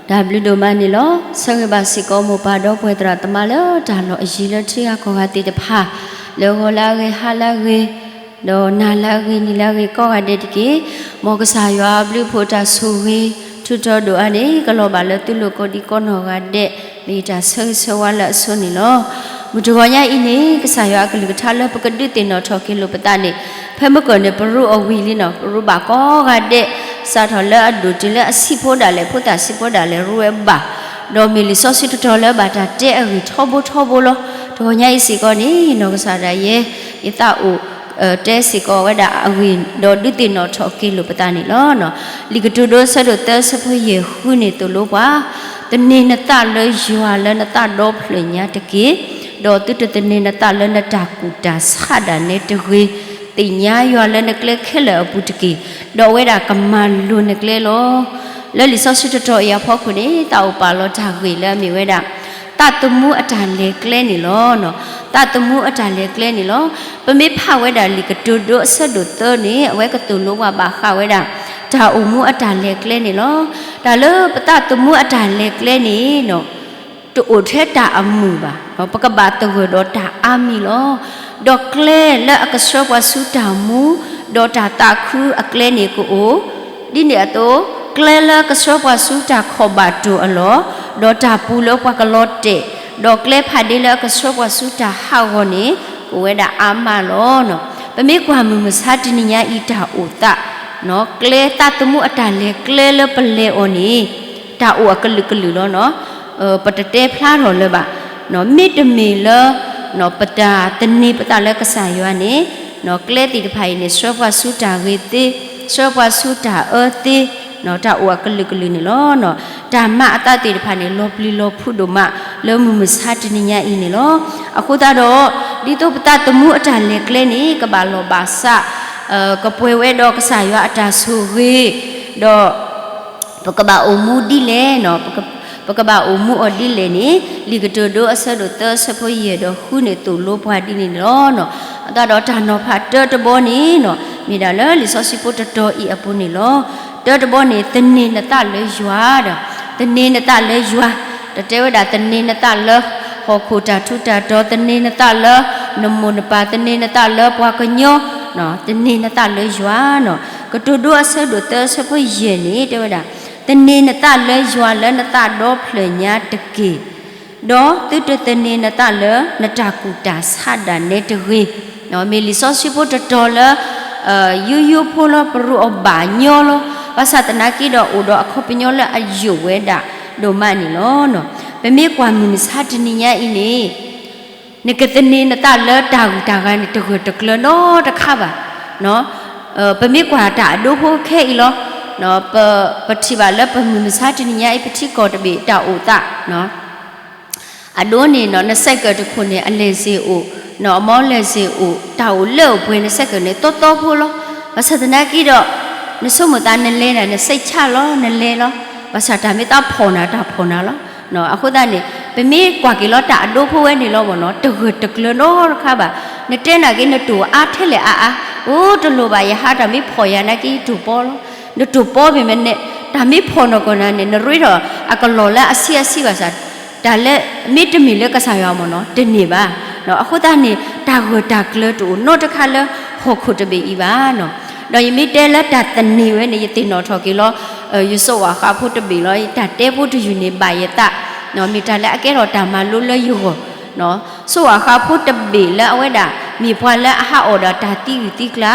တၢ်ဘျုးဒိၣ်မးန့ၣ်လီၤ. ဆၢဂ့ၤဘၣ်စ့ၢ်ကီးမိၢ်ပၢ်ဒီပုၢ်ဝဲၢ်သရၣ်သမါလၢတၢ်လီၢ်အယံၤလၢထံဂၤကီၢ်ဂၤသ့ၣ်တဖၣ်, လၢဂီၤလၢအဂ့ၤ ဟါလၢအဂ့ၤ, ဒီးနၤလၢအဂ့ၤ နံၤလၢအဂ့ၤ ကိးဂၤဒဲးတက့ၢ်. မ်ကစၢ်ယွၤအဘျုးအဖှိၣ်တၢ်ဆိၣ်ဂ့ၤ ထူးထီၣ်ဒိၣ်အါန့ၣ် ကလီၤဘၣ်လၢသုလိၤကိးဒံကိးနီၢ်ဂၤဒဲး, မ့ၢ်ယတၢ်ဆၢဂ့ၤဆၢဝါလၢအဆိန့ၣ်လီၤ. မုၢ်တဂီၤညါအံၤန့ၣ် ကစၢ်ယွၤအကလုၢ်ကထါလၢပကဒုးသ့ၣ်နီၣ်ထီၣ်က့ၤလိာ်ပသးန့ၣ် ဖဲမုၢ်ကၢၢ်န့ၣ် ပရူးအဝံၤလံနီၤ, ပရူးဘၣ်ကိးဂၤဒဲး, စးထီၣ်လၢအဒိၣ်တုၤလၢအဆံးဖိဒၣ်လဲာ် ဖိသၣ်ဆံးဖိဒၣ်လဲာ် ရူးဝဲဘၣ်, ဒီးမ့ၢ်လံာ်စီဆှံတတီၤလၢဘၣ်တၢ်တဲအဂ့ၢ်ထီဘိထီဘိလီၤ. တဂီၤညါအံၤစ့ၢ်ကီးန့ၣ် နီၢ်ကစၢ်ဒၣ်ယဲ ယသးအိၣ် တဲစ့ၢ်ကီးဝဲဒၣ်အဂ့ၢ် ဒီးဒုးသ့ၣ်နီၣ်ထီၣ်က့ၤလိာ်ပသးန့ၣ်လီၤ. လံာ်ကတိၤဒိအဆၢဒိၣ်သၢ အဆၢဖိယဲၢ်ဃုန့ၣ်သိၣ်လိပှၤ, သန့ၤနသးလၢယွၤလၢနသးဒီဖျၢၣ်ညါတက့ၢ်, ဒီးသုတသန့ၤနသးလၢနတၢ်ကူၣ်တၢ်ဆးဒၣ်နဲတဂ့ၤ, သ့ၣ်ညါယွၤလၢနကျဲခဲလၢာ်အပူၤတက့ၢ်, ဒီးအဝဲဒၣ်ကမၤလိၤနကျဲလီၤ. လၢလံာ်စီဆှံတတီၤအံၤအဖီခိၣ်န့ၣ် သးအိၣ်ပာ်လီၤတၢ်ဂ့ၢ်လၢအမ့ၢ်ဝဲဒၣ် သးသမူအတၢ်လဲၤကျဲန့ၣ်လီၤ. သးသမူအတၢ်လဲၤကျဲန့ၣ်လီၤ. ပမ့ၢ်ဖးဝဲဒၣ်လံာ်ကတိၤဒိအဆၢဒိၣ်သၢန့ၣ် အဝဲကသိၣ်လိပှၤဘၣ်ဃးဝဲဒၣ် တၢ်အိၣ်မူအတၢ်လဲၤကျဲန့ၣ်လီၤ. တၢ်လၢပသးသမူအတၢ်လဲၤကျဲန့ၣ် တအိၣ်ထဲတၢ်အမုာ်ဘၣ်, ပကဘၣ်သဂၢၢ်ဒီးတၢ်အါမံၤလီၤ. ဒီးကျဲလၢအကဆှၢပှၤဆူတၢ်မူ, ဒီးတၢ်သးခုအကျဲန့ၣ်ကအိၣ်, ဒ်န့ၣ်အသိး ကျဲလၢအကဆှၢပှၤဆူတၢ်ခီၣ်ဘၣ်တိၢ်အလီၢ်, ဒီးတၢ်ပူၤလၢပှၤကလီၤတဲာ်, ဒီးကျဲဖးဒ့လၢအကဆှၢပှၤဆူတၢ်ဟးဂီၤန့ၣ် ကအိၣ်ဝဲဒၣ်အါမးလီၤ. ပမ့ၢ်ကွၢ်မုၢ်မဆါတနံၤညါအံၤတၢ်အိၣ်သး, ကျဲသးသမူအတၢ်လဲၤကျဲလၢပလဲၤအီၤန့ၣ် တၢ်အိၣ်အကလုာ်ကလုာ်လီၤ. ပတတဲဖျါထီၣ်လၢၤဘၣ်. မ့တမ့ၢ်လၢ ပတၢ်သန့ၤပသးလၢကစၢ်ယွၤန့ၣ် ကျဲသ့ၣ်တဖၣ်အံၤန့ၣ် ဆှၢပှၤဆူတၢ်ဂ့ၤသ့, ဆှၢပှၤဆူတၢ်အၢသ့, တၢ်အိၣ်အကလုာ်ကလုာ်န့ၣ်လီၤ. တၢ်မၤအသးသ့ၣ်တဖၣ်န့ၣ် လီၤပျံၤလီၤဖုးဒိၣ်မး လၢမုၢ်မဆါတနံၤညါအံၤန့ၣ်လီၤ. အဃိသတးဒီး ဒ်သိးပသးသမူအတၢ်လဲၤကျဲန့ၣ် ကဘၣ်လီၤဘၣ်စး ကပှဲၤဝဲဒီးကစၢ်ယွၤအတၢ်ဆိၣ်ဂ့ၤ, ဒီး ပကဘၣ်အိၣ်မူဒ်လဲၣ်, ပကဘၣ်အိၣ်မူအီၤဒ်လဲၣ်န့ၣ် လံာ်ကတိၤဒိအဆၢဒိၣ်သၢ အဆၢဖိယဲၢ်ဒီးဃုန့ၣ်သိၣ်လိပှၤဒ်န့ၣ်န့ၣ်လီၤ. အဃိသတးဒီးတၢ်နီၤဖးတၢတဘီန့ၣ် မ့ၢ်ဒၣ်လၢလံာ်စီဆှံဖိတတီၤအံၤအပူၤန့ၣ်လီၤ. တၢတဘီန့ၣ် သန့ၤနသးလၢယွၤဒီး သန့ၤနသးလၢယွၤ, တတဲဝဲဒၣ်သန့ၤနသးလၢ ဟီၣ်ခိၣ်တၢ်ထူးတၢ်တီၤ, သန့ၤနသးလၢ နမိၢ်နပၢ်, သန့ၤနသးလၢပှၤကညီ, သန့ၤနသးလၢယွၤနီၤ. ကတိၤဒိအဆၢဒိၣ်သၢ အဆၢဖိယဲၢ်န့ၣ် တဲဝဲဒၣ်, သန့ၤနသးလၢယွၤလၢနသးဒီဖျၢၣ်ညါတက့ၢ်, ဒီးသုတသန့ၤနသးလၢနတၢ်ကူၣ်တၢ်ဆးဒၣ်နဲတဂ့ၤ. မ့ၢ်လံာ်စီဆှံဖိတတီၤလၢ ယိယိဖိလီၤ, ပရူးအီၤဘၣ်ညီလီၤ. ဘၣ်ဆၣ်သနာ်က့ဒီးအိၣ်ဒီးအခီပညီလၢအယိာ်ဝဲဒၣ်ဒိၣ်မးန့ၣ်လီၤ. ပမ့ၢ်ကွၢ်မုၢ်မဆါတနံၤညါအံၤန့ၣ် နကသန့ၤနသးလၢတၢ်ဂုၤတၢ်ဂၤန့ၣ် တဂၢၢ်တကျၢၤနီတခါဘၣ်. ပမ့ၢ်ကွၢ်တၢ်အဒိဖိခဲအံၤလီၤ. ပထံၣ်ဘၣ်လၢပမုၢ်မဆါတနံၤညါအံၤ ပထံကီၢ်တဘ့ၣ်တၢ်အိၣ်သး အဒိန့ၣ်နီၤ နစဲးကၢၣ်တခိၣ်န့ၣ် အလဲၢ်စ့ၣ်အိၣ်, အမီလဲၢ်စ့ၣ်အိၣ်, တၢ်အိၣ်လၢအိၣ်ပှဲၤနစဲးကၢၣ်န့ၣ် သီသီဖိလီၤ. ဘၣ်ဆၣ်သနာ်က့ဒီး နဆိကမိၣ်သးနလဲၤဒၣ် နစိတ်ချလီၤ နလဲၤလီၤ. ဘၣ်ဆၣ်တၢ်မ့ၢ်သးဖီၣ်နၤ တၢ်ဖီၣ်နၤလီၤ. အဃိသတးန့ၣ် ပမ့ၢ်ကွၢ်က့ၤလီၤတၢ်အဒိဖိဝဲန့ၣ်လီၤမ့ၢ်နီၤ တဂၢၢ်တကျၢၤနီတခါဘၣ်. နတဲနာ်က့ နတိၢ်အါထဲလဲၣ်အါအါ, အိၣ်တလိၣ်ဘၣ် ယဟါတၢ်မ့ၢ်ဖီၣ်ယၤနာ်က့ ယတိၢ်ပီလီၤ. နတိၢ်ပီမ့ၢ်မ့ၢ်န့ၣ် တၢ်မ့ၢ်ဖီၣ်နီၢ်ကီၢ်နၤန့ၣ် နရ့ထီၣ်အကလီၢ်လၢအဆံးအဆံးဘၣ်ဆၣ် တၢ်လၢမ့တမ့ၢ်လၢကစၢ်ယွၤမ့ၢ်နီၤ တန့ၢ်ဘၣ်. အဃိသတးန့ၣ် တၢ်ဂၢၢ်တၢ်ကျၢၤတအိၣ်နီတခါလၢဟီၣ်ခိၣ်တဘ့ၣ်အံၤဘၣ်နီၤ. ဒီးယမ့ၢ်တဲလၢတၢ်သန့ၤဝဲန့ၣ် ယသ့ၣ်နီၣ်ထီၣ်က့ၤလီၤ ယစိးဝၣ်ဃးဖိတဘ့ၣ်လီၤ. တၢ်တဲဖိတယုၢ်န့ၣ်ဘၣ်ယသး, မ့ၢ်တၢ်လၢအကဲထီၣ်တၢ်မၤလိလၢယဂီၢ် စိးဝၣ်ဃးဖိတဘ့ၣ်လၢအဝဲဒၣ် မ့ၢ်ပှၤလၢအဟးအိၣ်ဒီးတၢ်သံဂုၢ်သံကျါ,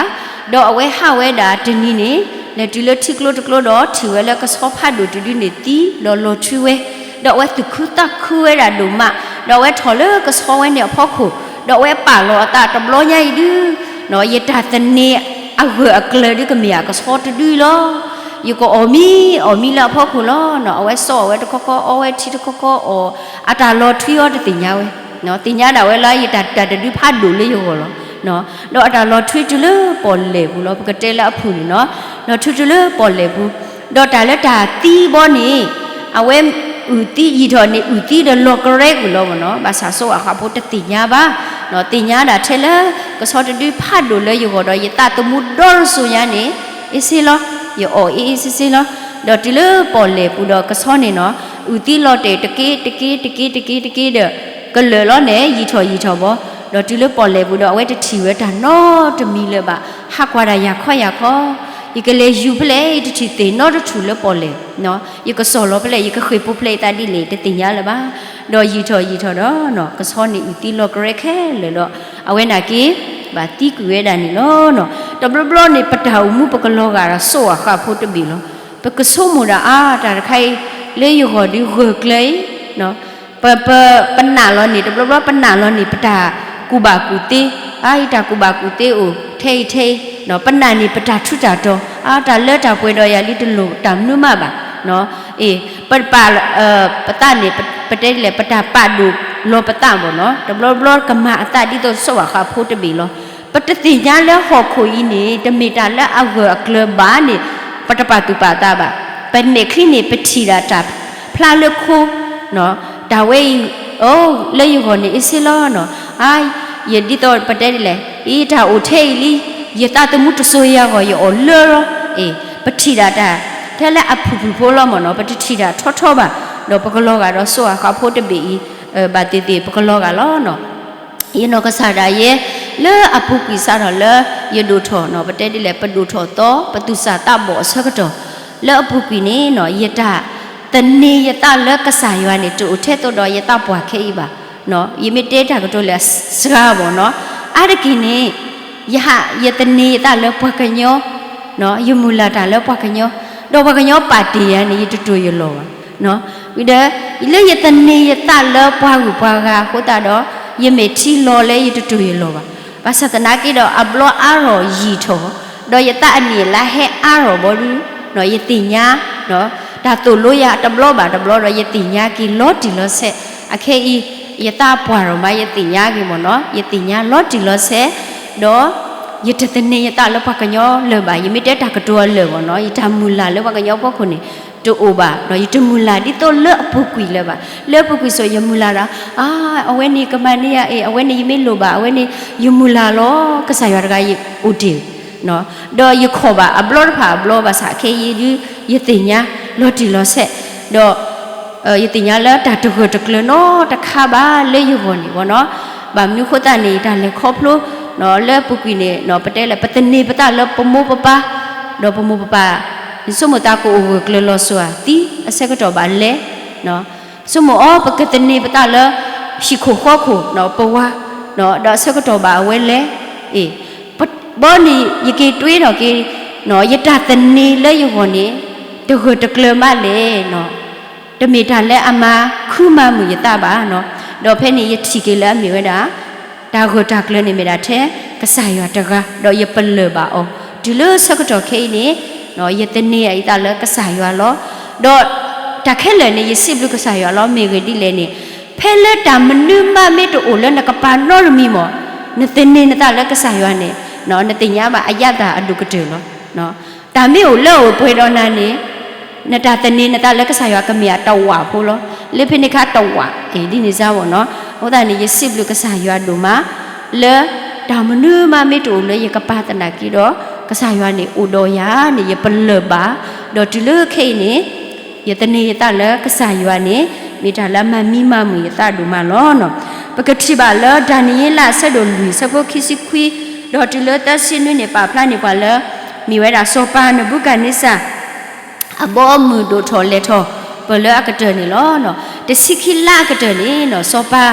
ဒီးအဝဲဟးဝဲဒၣ်တနံၤန့ၣ် လဲၤတုၤလၢထံကျိတကျိဒီး ထံၣ်ဝဲလၢကဆီဖးဒိၣ်တဒုန့ၣ်သံ ဒီးလီၤထွံဝဲ, ဒီးအဝဲသူၣ်ခုသးခုဝဲဒၣ်ဒိၣ်မး, ဒီးအဝဲထီၣ်လၢကဆီဝဲန့ၣ်အဖီခိၣ်, ဒီးအဝဲပာ်လီၤအသးတဘျီညါအံၤဒု ယတၢ်သန့ၤအဂၢၢ်အကျၢၤဒုကမ့ၢ်အကဆီတဒုလီၤ. ယကအီၣ်မံ အီၣ်မံလၢအဖီခိၣ်လီၤ. အဝဲစီအီၣ်ဝဲတခီခီ အီဝဲထံတခီခီအီၣ်, အတၢ်လီၤထွံအီၤတသ့ၣ်ညါဝဲ, သ့ၣ်ညါဒၣ်ဝဲလၢယတၢ်တဒုဖးဒိၣ်လၢယဂီၢ်လီၤ. ဒီးအတၢ်လီၤထွံတုၤလၢပီၣ်လဲၣ်ပူၤလီၤ. ပကတဲလၢအဖုၣ်န့ၣ်နီၤ, လီၤထွံတုၤလၢပီၣ်လဲၣ်ပူၤ, ဒီးတၢ်လၢတၢ်သံဘီန့ၣ် အဝဲအုၣ်သံယံာ်ထီၣ်န့ၣ် အုၣ်သံဒီးလီၤကရဲကွံာ်လီၤမ့ၢ်နီၤ. ဘၣ်ဆၣ်စိးဝၣ်ဃးဖိတသ့ၣ်ညါဘၣ်, သ့ၣ်ညါဒၣ်ထဲလၢ ကဆီတဒုဖးဒိၣ်လၢယဂီၢ်ဒီး ယသးသမူဒီတစိၤညါန့ၣ် အ့စ့လီၤ, ယအီၣ်အ့အ့စ့စ့လီၤ. ဒီးတုၤလၢပီၣ်လဲၣ်ပူၤဒီးကဆီန့ၣ်နီၤ, အုၣ်သံလီၤတဲာ်တက့ၢ်တက့ၢ်တက့ၢ်တက့ၢ်တက့ၢ်ဒီး ကလၢာ်လီၤန့ၣ် ယံာ်ထီၣ်ယံာ်ထီၣ်ဘီ, ဒီးတုၤလၢပီၣ်လဲၣ်ပူၤဒီးအဝဲတထံၣ်ဝဲတၢ်နီတမံၤလၢၤဘၣ်, ဟးကွၢ်ဒၣ်ယၤခီယၤခီ, ယကလဲၤယူၤဖဲလဲၣ် ယတထံၣ်သ့ၣ်နီတထူၣ်လၢပီၣ်လဲၣ်, ယကစီၢ်လီၤဖဲလဲၣ် ယကဃ့ၢ်ပူၤဖျဲးယသးဒ်လဲၣ် တသ့ၣ်ညါလၢၤဘၣ်, ဒီးယံာ်ထီၣ်ယံာ်ထီၣ်ဒီး ကဆီန့ၣ်အုၣ်သံလီၤကရဲခဲလၢာ်ဒီး အဝဲန့ၣ်က့ၤ ဘၣ်သံကွံာ်ဝဲဒၣ်န့ၣ်လီၤ. တဘျီဘျီန့ၣ် ပတၢ်အိၣ်မူပကလီၤဂာ်ဒီးစိးဝၣ်ဃးဖိတဘ့ၣ်လီၤ. ပကဆိကမိၣ်ဒၣ်အါ တၢ်တခါအံၤ လၢယဂီၢ်ဒုးဂၢၢ်ကျၢၤအံၤ, ပ ပ ပနာ်လီၤန့ၣ် တဘျီဘျီပနာ်လီၤန့ၣ် ပတၢ်ကူၣ်ဘၣ်ကူၣ်သ့, အါ ယတၢ်ကူၣ်ဘၣ်ကူၣ်သ့အိၣ်ထဲအံၤထဲအံၤ, ပနာ်န့ၣ် ပတၢ်ထူးတၢ်တီၤ, အါ တၢ်လၢတၢ်ပှဲၤဒီးယၤလံ တလိၣ်တၢ်မနုၤမးဘၣ်, အ့ၣ် ပပာ် ပသးန့ၣ် ပတဲဒ်လဲၣ် ပတၢ်ပာ်ဒိၣ်လီၤပသးဘၣ်နီၤ, တဘျီဘျီကမၤအသးဒ်သိးစိးဝၣ်ဃးဖိတဘ့ၣ်လီၤ. ပတသ့ၣ်ညါလၢဟီၣ်ခိၣ်အံၤန့ၣ် တမ့ၢ်တၢ်လၢအဂၢၢ်အကျၢၤဘၣ်န့ၣ် ပတပာ်သူၣ်ပာ်သးဘၣ်. ပမဲာ်ချံန့ၣ် ပထံၣ်ဒၣ်တၢ်ဖျါလၢခိ, တၢ်ဝဲအံၤ အိ လၢယဂီၢ်န့ၣ် အ့ၣ်စ့လီၤနီၤ, အါ ယဒ်သိးပတဲဒ်လဲၣ် အံၤ တၢ်အိၣ်ထဲအံၤလံ, ယသးသမူတစိၤယၤဂီၢ် ယအီၣ်လၢလီၤ, အ့ၣ် ပထံၣ်ဒၣ်တၢ် ထဲလၢအဖုၣ်ဖုၣ်ဖိလီၤမ့ၢ်နီၤ, ပတထံၣ်တၢ်ထီထီဘၣ်, ဒီးပကလီၤဂာ်ဒီးစိးဝၣ်ဃးဖိတဘ့ၣ်အံၤ ဘၣ်သ့ၣ်သ့ၣ် ပကလီၤဂာ်လီၤနီၤ. ယနီၢ်ကစၢ်ဒၣ်ယဲ လၢအပူၤကွံာ်စးထီၣ်လၢယဒိၣ်ထီၣ်နီၤ, ပတဲဒ်လဲၣ် ပဒိၣ်ထီၣ်သီ ပသူၣ်စၢ်သးဘီၣ်အဆၢကတီၢ် လၢအပူၤကွံာ်န့ၣ်နီၤ, ယတၢ်သန့ၤယသးလၢကစၢ်ယွၤန့ၣ် တအိၣ်ထဲသိးဒီးယသးပှၢ်ခဲအံၤဘၣ်. ယမ့ၢ်တဲတၢ်ကတိၤလၢအစှၤဘၣ်နီၤ, အါတက့ၢ်န့ၣ် ယဟး ယသန့ၤယသးလၢပှၤကညီ, ယမုၢ်လၢ်တၢ်လၢပှၤကညီ, ဒီးပှၤကညီပာ်တ့ၢ်ယၤန့ၣ် ယတတိၢ်ယလီၢ်ဘၣ်. ဝံၤဒီး လၢယသန့ၤယသးလၢပှၤဂုၤပှၤဂၤအဃိသတးဒီး ယမဲာ်ထံလီၤလၢယတတိၢ်ယလီၢ်ဘၣ်. ဘၣ်ဆၣ်သနာ်က့ဒီး အဘျီအါထီၣ်ယံာ်ထီၣ်, ဒီးယသးအနံၣ်အလါဟဲအါထီၣ်ဘီဒု ယသ့ၣ်ညါ တၢ်သိၣ်လိယၤတဘျီဘၣ်တဘျီဒီး ယသ့ၣ်ညါက့ၤလီၤတံၢ်လီၤဆဲး, အခဲအံၤ ယသးပှၢ်ထီၣ်မး ယသ့ၣ်ညါက့ၤမ့ၢ်နီၤ, ယသ့ၣ်ညါလီၤတံၢ်လီၤဆဲး, ဒီး ယတသန့ၤယသးလၢပှၤကညီလၢၤဘၣ်, ယမ့ၢ်တဲတၢ်ကတိၤအလၢာ်မ့ၢ်နီၤ, ယတၢ်မုၢ်လၢ်လၢပှၤကညီဖီခိၣ်န့ၣ် တအိၣ်ဘၣ်, ယတမုၢ်လၢ်ဒ်သိးလၢအပူၤကွံာ်လၢၤဘၣ်. လၢအပူၤကွံာ်ဆိး ယမုၢ်လၢ်ဒီး အါ အဝဲန့ၣ်ကမၤန့ၢ်ယၤအ့ၣ်, အဝဲန့ၣ်ယမ့ၢ်လိၣ်ဘၣ်, အဝဲန့ၣ် ယမုၢ်လၢ်လီၤ ကစၢ်ယွၤတဂၤယအိၣ်တ့ၢ် ဒီးယခီၣ်ဘၣ်အဘျီတဖၣ်အဘျီဘၣ်ဆၣ် ခဲအံၤဒု ယသ့ၣ်ညါလီၤတံၢ်လီၤဆဲး, ဒီး ယသ့ၣ်ညါလၢတၢ်တဂၢၢ်တကျၢၤနီတခါဘၣ်လၢယဂီၢ်န့ၣ်မ့ၢ်နီၤ, ဘၣ်မနုၤအဃိသတးန့ၣ် တၢ်လဲၤခီဖျိ လၢအပူၤကွံာ်န့ၣ် ပတဲလၢပသန့ၤပသးလၢပမိၢ်ပပၢ်, ဒီးပမိၢ်ပပၢ် ဆိကမိၣ်သးကအိၣ်ဂၢၢ်ကျၢၤလီၤစိၤဧါ သံအဆၢကတီၢ်ဘၣ်လဲၤ ဆိကမိၣ်အီၤ ပကသန့ၤပသးလၢ ဟံၣ်ခိၣ်ဃီခိၣ် ပဝါ, ဒီးအဆၢကတီၢ်ဘၣ်အဝဲလဲၤ, အ့ၣ်, ဘီန့ၣ် ယက့ၤတွ့ထီၣ်က့ၤ ယတၢ်သန့ၤလၢယဂီၢ်န့ၣ် တဂၢၢ်တကျၢၤမးလဲၣ်နီၤ, တမ့ၢ်တၢ်လၢအမၤခုမၤမုာ်ယသးဘၣ်နီၤ, ဒီးဖဲန့ၣ်ယထံၣ်က့ၤလၢအမ့ၢ်ဝဲဒၣ် တၢ်ဂၢၢ်တၢ်ကျၢၤန့ၣ်မ့ၢ်ဒၣ်ထဲကစၢ်ယွၤတဂၤ, ဒီးယပလၢၢ်ဘၣ်အီၤ, တုၤလၢဆၢကတီၢ်ခဲအံၤန့ၣ် ယသန့ၤယသးလၢကစၢ်ယွၤလီၤ. ဒီးတၢ်ခဲလၢာ်န့ၣ် ယစံးဘျုးကစၢ်ယွၤလီၤ. မ့ၢ်ဂ့ၢ်ဒ်လဲၣ်န့ၣ်, ဖဲလၢတၢ်မနုၤမးမ့ၢ်တအိၣ်လၢနကပၤနီတမံၤမ့ၢ်, နသန့ၤနသးလၢကစၢ်ယွၤန့ၣ် နသ့ၣ်ညါဘၣ်အရသာအဒိၣ်ကတၢၢ်လီၤ. တၢ်မ့ၢ်အိၣ်လၢအအိၣ်ပှဲၤဒီးနၤန့ၣ် နတၢ်သန့ၤနသးလၢကစၢ်ယွၤကမ့ၢ်အတဝာ်ဖိလီၤ. လၢဖဲန့ၣ်အခါတဝာ် ဒ်န့ၣ်စ့ၢ်ကီးနီၤ. အဃိသတးန့ၣ် ယစံးဘျုးကစၢ်ယွၤဒိၣ်မး လၢတၢ်မနုၤမးမ့ၢ်တအိၣ်လၢယကပၤသနာ်က့ဒီး ကစၢ်ယွၤန့ၣ်အိၣ်ဒီးယၤန့ၣ် ယပလၢၢ်ဘၣ်, ဒီးတုၤလၢခဲအံၤန့ၣ် ယသန့ၤယသးလၢကစၢ်ယွၤန့ၣ် မ့ၢ်တၢ်လၢအမၤမံမၤမုာ်ယသးဒိၣ်မးလီၤ. ပကထံၣ်ဘၣ်လၢဒၤနံးယ့လးအဆၢဒိၣ်လွံၢ် အဆၢဖိခံဆံခွံ ဒီးတုၤလၢသၢဆံနွံန့ၣ် ပာ်ဖျါန့ၢ်ပှၤလၢ မ့ၢ်ဝဲဒၣ်စီၤပၤနဘူကၤန့စၢ် အဘီအမုၢ်ဒိၣ်ထီၣ်လဲၢ်ထီၣ် ပၢၢ်လၢအကတၢၢ်န့ၣ်လီၤ. တဆံခံလါအကတၢၢ်န့ၣ် စီၤပၤ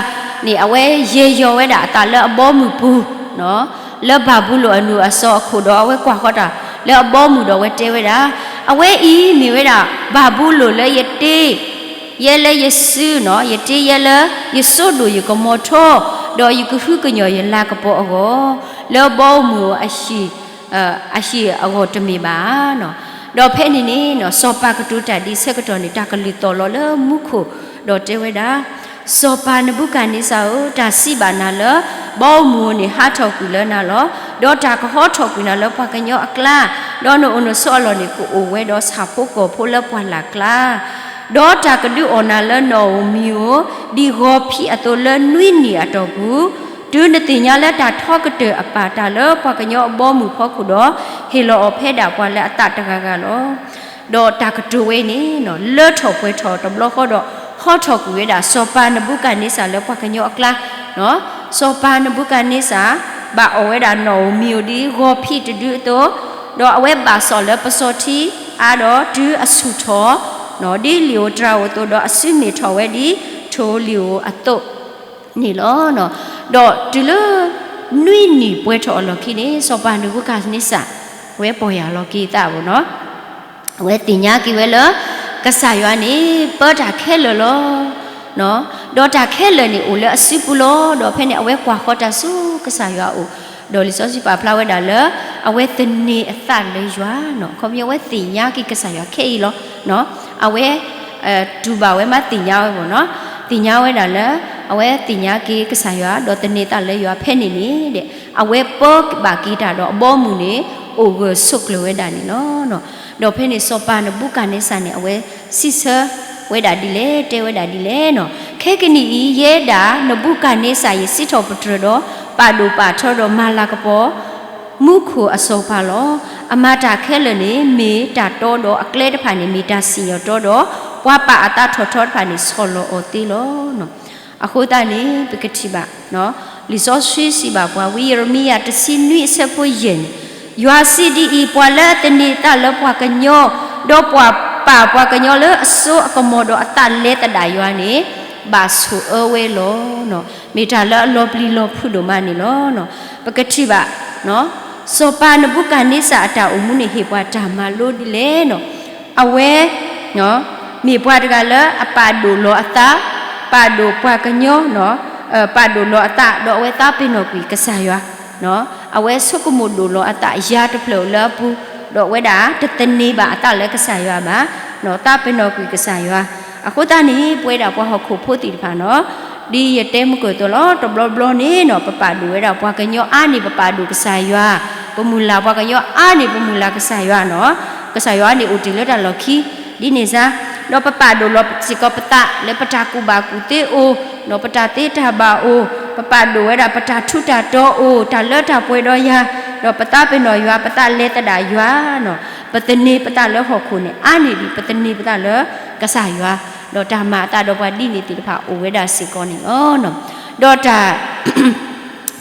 န့ၣ် အဝဲယဲၢ်ယီၤဝဲဒၣ်အသးလၢအဘီအမုၢ်ပူၤ လၢဘၤဘူလိၣ်အနိၣ်အစီအခိၣ်ဒီး အဝဲကွၢ်ဃီတၢ်လၢအဘီအမုၢ်ဒီး အဝဲတဲဝဲဒၣ်, အဝဲအံၤမ့ၢ်ဝဲဒၣ် ဘၤဘူလိၣ်လၢယတ့ ယဲလၢယစုနီၤ, ယတ့ယဲလၢ ယစိဒိၣ်ယကမီၤထီ, ဒီးယကဟုကညီၢ်ယလၤကပီၤအဂီၢ်, လၢဘီအမုၢ်အဟံၣ် အဟံၣ်အဂီၢ်တမ့ၢ်ဘၣ်နီၤ. ဒီးဖဲန့ၣ်န့ၣ် စီၤပၤကတိၤတၢ်ဒ်ဆၢကတီၢ်န့ၣ် တၢ်ကလုၢ်သီၣ်လီၤလၢမူခိၣ်, ဒီးတဲဝဲဒၣ်, စီၤပၤနဘူကၤန့စၢ်ဧၢ, တၢ်စံးဘၣ်နၤလၢ ဘီအမုၢ်ဧိၤန့ၣ် ဟးထီၣ်ကွံာ်လၢနၤလီၤ. ဒီးတၢ်ကဟီထီၣ်ကွံာ်နၤလၢပှၤကညီအကျါ, ဒီးနအိၣ်နဆိးအလီၢ်န့ၣ် ကအိၣ်ဝဲဒီးဆၣ်ဖိကီၢ်ဖိလၢပှၢ်လၢ်ကျါ ဒီးတၢ်ကဒုးအီၣ်နၤလၢနအိၣ်မံၤဧိၤ, ဒ်ဂီၤဖံးအသိးလၢနွံနံၣ်အတီၢ်ပူၤ, တုၤနသ့ၣ်ညါလၢတၢ်ထီကတၢၢ်အပၢ်တၢ်လၢပှၤကညီအဘီအမုၢ်ဖီခိၣ်ဒီး, ဟ့ၣ်လီၤအီၤဖဲဒၣ်ပှၤလၢအသးတဂၤဂၤလီၤ. ဒီးတၢ်ကတိၤဝဲအံၤန့ၣ် လၢထီၣ်ပှဲၤထီၣ်တဘျီဃီဒီး ဟီထီၣ်ကွံာ်ဝဲဒၣ်စီၤပၤနဘူကၤန့စၢ်လၢပှၤကညီအကျါ, စီၤပၤနဘူကၤန့စၢ် ဘၣ်အီၣ်ဝဲဒၣ်နီၣ်ဧိၤမံၤဧိၤဒ်ဂီၤဖံးတဒုအသိး, ဒီးအဝဲဘၣ်စီၣ်လၢပစီၤထံအါဒီးတုၤအဆူၣ်ထီၣ် ဒ်လံာ်ဧိၤတြၤဧိၤအသိး ဒီးအစုမ့ၢ်ထီၣ်ဝဲဒ်ထိၣ်လံာ်ဧိၤအသိးန့ၣ်လီၤ. ဒီးတုၤလၢ နွံနံၣ်ပှဲၤထီၣ်အလီၢ်ခံန့ၣ် စီၤပၤနဘူကၤန့စၢ် အဝဲပီၢ်ယၢ်လီၤက့ၤအသးဘၣ်နီၤ အဝဲသ့ၣ်ညါက့ၤဝဲလၢ ကစၢ်ယွၤန့ၣ် ပၢတၢ်ခဲလၢာ်လီၤ. ဒီးတၢ်ခဲလၢာ်န့ၣ်အိၣ်လၢအစုပူၤလီၤ. ဒီးဖဲန့ၣ် အဝဲကွၢ်ဃီၤတၢ်ဆူကစၢ်ယွၤအအိၣ်, ဒီးလံာ်စီဆှံပာ်ဖျါဝဲဒၣ်လၢ အဝဲသန့ၤအသးလၢယွၤနီၤ. ခီပညီအဝဲသ့ၣ်ညါက့ၤကစၢ်ယွၤခဲအံၤလီၤ. အဝဲ တူၢ်ဘၣ်ဝဲမးသ့ၣ်ညါဝဲဘၣ်နီၤ, သ့ၣ်ညါဝဲဒၣ်လၢ အဝဲသ့ၣ်ညါက့ၤကစၢ်ယွၤ ဒီးသန့ၤသးလၢယွၤဖဲန့ၣ်န့ၣ် အဝဲပၢဘၣ်က့ၤတၢ်ဒီးအဘီအမုၢ်န့ၣ် အိၣ်ဂၢၢ်ဆိးကျၢၤဝဲဒၣ်န့ၣ်လီၤ. ဒီးဖဲန့ၣ်စီၤပၤနဘူကၤန့စၢ်န့ၣ် အဝဲစံးဆၢဝဲဒၣ်ဒ်လဲၣ်, တဲဝဲဒၣ်ဒ်လဲၣ်နီၤ, ခဲကနံၣ်အံၤ ယဲဒၣ်နဘူကၤန့စၢ် ယစံးထီၣ်ပတြၢၤဒီး ပာ်ဒိၣ်ပာ်ထီဒီးမၤလၤကပီၤ မူခိၣ်အစီၤပၤလီၤ. အမၤတၢ်ခဲလၢာ်န့ၣ် မ့ၢ်တၢ်တီဒီးအကျဲတဖၣ်န့ၣ် မ့ၢ်တၢ်စံၣ်ညီၣ်တီဒီး ပှၤပာ်အသးထီၣ်ထီတဖၣ်န့ၣ် ဆီၣ်လီၤအီၤသ့လီၤ. အဃိသတးန့ၣ် ပကထံၣ်ဘၣ် လံာ်စီဆှံစံးဘၣ်ပှၤ ဝံယံးရမံယၤတဆံနွံအဆၢဖိယဲၢ်န့ၣ်, ယွၤစံးဒ်အံၤ, ပှၤလၢအသန့ၤသးလၢပှၤကညီ, ဒီးပှၤပာ်ပှၤကညီလၢအစိအကမီၤဒီးအသးလဲၤသဒၣ်ယွၤန့ၣ် ဘၣ်ဆိၣ်အၢဝဲလီၤ. မ့ၢ်တၢ်လၢအလီၤပျံၤလီၤဖုးဒိၣ်မးန့ၣ်လီၤ. ပကထံၣ်ဘၣ် စီၤပၤနဘူကၤန့စၢ်အတၢ်အိၣ်မူန့ၣ် ဟ့ၣ်ပှၤတၢ်မၤလိဒ်လဲၣ်နီၤ, အဝဲ မ့ၢ်ပှၤတဂၤလၢအပာ်ဒိၣ်လီၤအသး, ပာ်ဒိၣ်ပှၤကညီ, ပာ်ဒိၣ်လီၤအသး ဒီးအဝဲသးပ့ၤနီၣ်ကွံာ်ကစၢ်ယွၤ, အဝဲဆိကမိၣ်ဒိၣ်လီၤအသးယၤတဖျၢၣ်လၢအပူၤ, ဒီးအဝဲဒၣ်တသန့ၤဘၣ်အသးလၢကစၢ်ယွၤဘၣ်, သးပ့ၤနီၣ်ကွံာ်ကစၢ်ယွၤ. အဃိသတးန့ၣ် ပဝဲဒၣ်ပှၤဟီၣ်ခိၣ်ဖိသ့ၣ်တဖၣ်နီၤ, ဒ်ယတဲမုၢ်ကၢၢ်သိးလီၤ, တဘျီဘျီန့ၣ်နီၤ ပပာ်ဒိၣ်ဝဲဒၣ်ပှၤကညီအါန့ၢ် ပပာ်ဒိၣ်ကစၢ်ယွၤ, ပမုၢ်လၢ်ပှၤကညီအါန့ၢ် ပမုၢ်လၢ်ကစၢ်ယွၤနီၤ, ကစၢ်ယွၤန့ၣ်အိၣ်တ့ၢ်လၢတၢ်လီၢ်ခံ, ဒ်န့ၣ်စါ, ဒီးပပာ်ဒိၣ်လီၤစ့ၢ်ကီးပသးလၢပတၢ်ကူၣ်ဘၣ်ကူၣ်သ့အိၣ်, ဒီးပတၢ်သ့တၢ်ဘၣ်အိၣ်, ပပာ်ဒိၣ်ဝဲဒၣ်ပတၢ်ထူးတၢ်တီၤအိၣ်, တၢ်လၢတၢ်ပှဲၤဒီးယၤ, ဒီးပသးပ့ၤနီၣ်ယွၤ ပသးလဲၤသဒၣ်ယွၤနီၤ, ပသန့ၤပသးလၢဟီၣ်ခိၣ်န့ၣ် အါန့ၢ်ဒံး ပသန့ၤပသးလၢကစၢ်ယွၤ, ဒီးတၢ်မၤအသးဒီးပှၤဒ်န့ၣ်သ့ၣ်တဖၣ်အိၣ်ဝဲဒၣ်စ့ၢ်ကီးန့ၣ်လီၤ. ဒီးတၢ်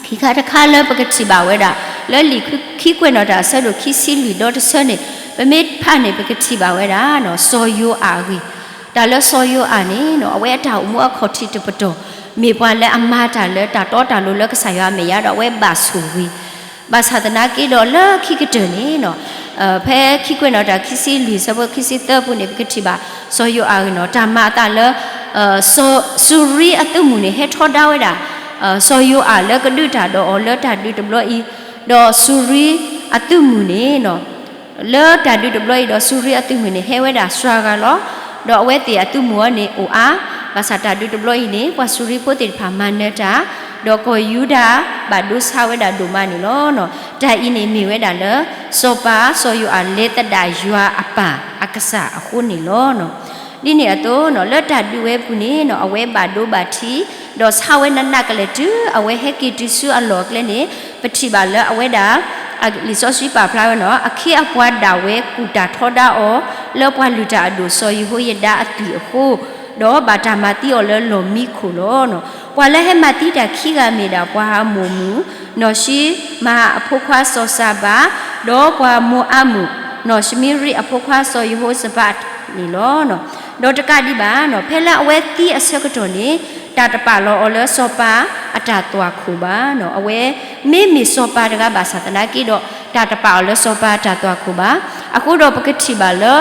ခံခါတခါလၢပကထံၣ်ဘၣ်ဝဲဒၣ် လၢလံာ်ခံကွဲးနီၣ်တၢ်အဆၢဒိၣ်ခံဆံလွံၢ်ဒီတဆၢန့ၣ် ပမ့ၢ်ဖးန့ၣ် ပကထံၣ်ဘၣ်ဝဲဒၣ် စီၤယိၤအၤအဂ့ၢ်, တၢ်လၢစီၤယိၤအၤန့ၣ် အဝဲအတၢ်အိၣ်မူအခီၣ်ထံးတပတီၢ် မ့ၢ်ပှၤလၢအမၤတၢ်လၢတၢ်တီတၢ်လိၤလၢကစၢ်ယွၤအမဲာ်ညါဒီးအဝဲဘၣ်ဆိၣ်ဂ့ၤ, ဘၣ်ဆၣ်သနာ်က့ဒီးလၢခံကတၢၢ်န့ၣ် ဖဲခံကွဲးနီၣ်တၢ်ခံဆံလွံၢ်ဆၢဖိခံဆံသၢပူၤန့ၣ် ပကထံၣ်ဘၣ် စီၤယိၤအၤအဂ့ၢ်နီၤ တၢ်မၤအသးလၢ စူၤရံအသုးမုၢ်န့ၣ် ဟဲထီဒါဝဲဒၣ် စီၤယိၤအၤလၢကဒုးတၢ်ဒီးအီၤလၢတၢ်ဒုးတဘျီအံၤ, ဒီးစူၤရံအသုးမုၢ်န့ၣ် လၢတၢ်ဒုးတဘျီအံၤဒီးစူၤရံအသုးမုၢ်န့ၣ် ဟဲဝဲဒၣ်စှၤဂၤလီၤ. ဒီးအဝဲသ့ၣ်အသုးမုၢ်အံၤန့ၣ်အိၣ်အါ, ဘၣ်ဆၣ်တၢ်ဒုးတဘျီအံၤန့ၣ် ပှၤစူၤရံဖိသ့ၣ်တဖၣ်မၤနၢၤတၢ်, ဒီးကီၢ်ယူဒၤဘၣ်ဒိဆါဝဲဒၣ်ဒိၣ်မးန့ၣ်လီၤ. တၢ်အံၤန့ၣ်မ့ၢ်ဝဲဒၣ်လၢ စီၤပၤစီၤယိၤအၤလဲၤသဒၣ်ယွၤအပၢ်အကစၢ်အဃိန့ၣ်လီၤ. ဒ်န့ၣ်အသိး လၢတၢ်ဒုးဝဲပူၤန့ၣ် အဝဲဘၣ်ဒိဘၣ်ထံး, ဒီးဆါဝဲနးနးကလဲာ်တုၤအဝဲဟဲက့ၤတုၤဆူအလီၢ်အကျဲန့ၣ် ပထံၣ်ဘၣ်လၢအဝဲဒၣ် လံာ်စီဆှံပာ်ဖျါဝဲနီၤ အခ့အပှၤဒၣ်ဝဲကူၣ်တၢ်ထီဒါအီၤ လၢပှၤလုၢ်တၢ်အဒိၣ်စီၤယဟိယဒၤအသွံၣ်အဃိ, ဒီးဘၣ်တၢ်မၤသံအီၤလၢလီၢ်မံခိၣ်လီၤ. ပှၤလၢဟဲမၤသံတၢ်ခံဂၤမ့ၢ်ဒၣ် ပှၤအမ္မုၣ်မုၣ် နီၢ်ၡံမၤအဖိခွါစီၤစၤဘၤ, ဒီးပှၤမိၤအၤမုၣ် နီၢ်ၡမံရံအဖိခွါစီၤယဟိၡဖးန့ၣ်လီၤ. ဒီးတကးဒံးဘၣ် ဖဲလၢအဝဲသံအဆၢကတီၢ်န့ၣ် တၢ်တပာ်လီၤအီၤလၢစီၤပၤအတၢ်သွၣ်ခိၣ်ဘၣ်. အဝဲမ့မ့ၢ်စီၤပၤတဂၤဘၣ်ဆၣ်သနာ်က့ဒီး တၢ်တပာ်အီၤလၢစီၤပၤအတၢ်သွၣ်ခိၣ်ဘၣ်. အဃိဒီးပကထံၣ်ဘၣ်လၢ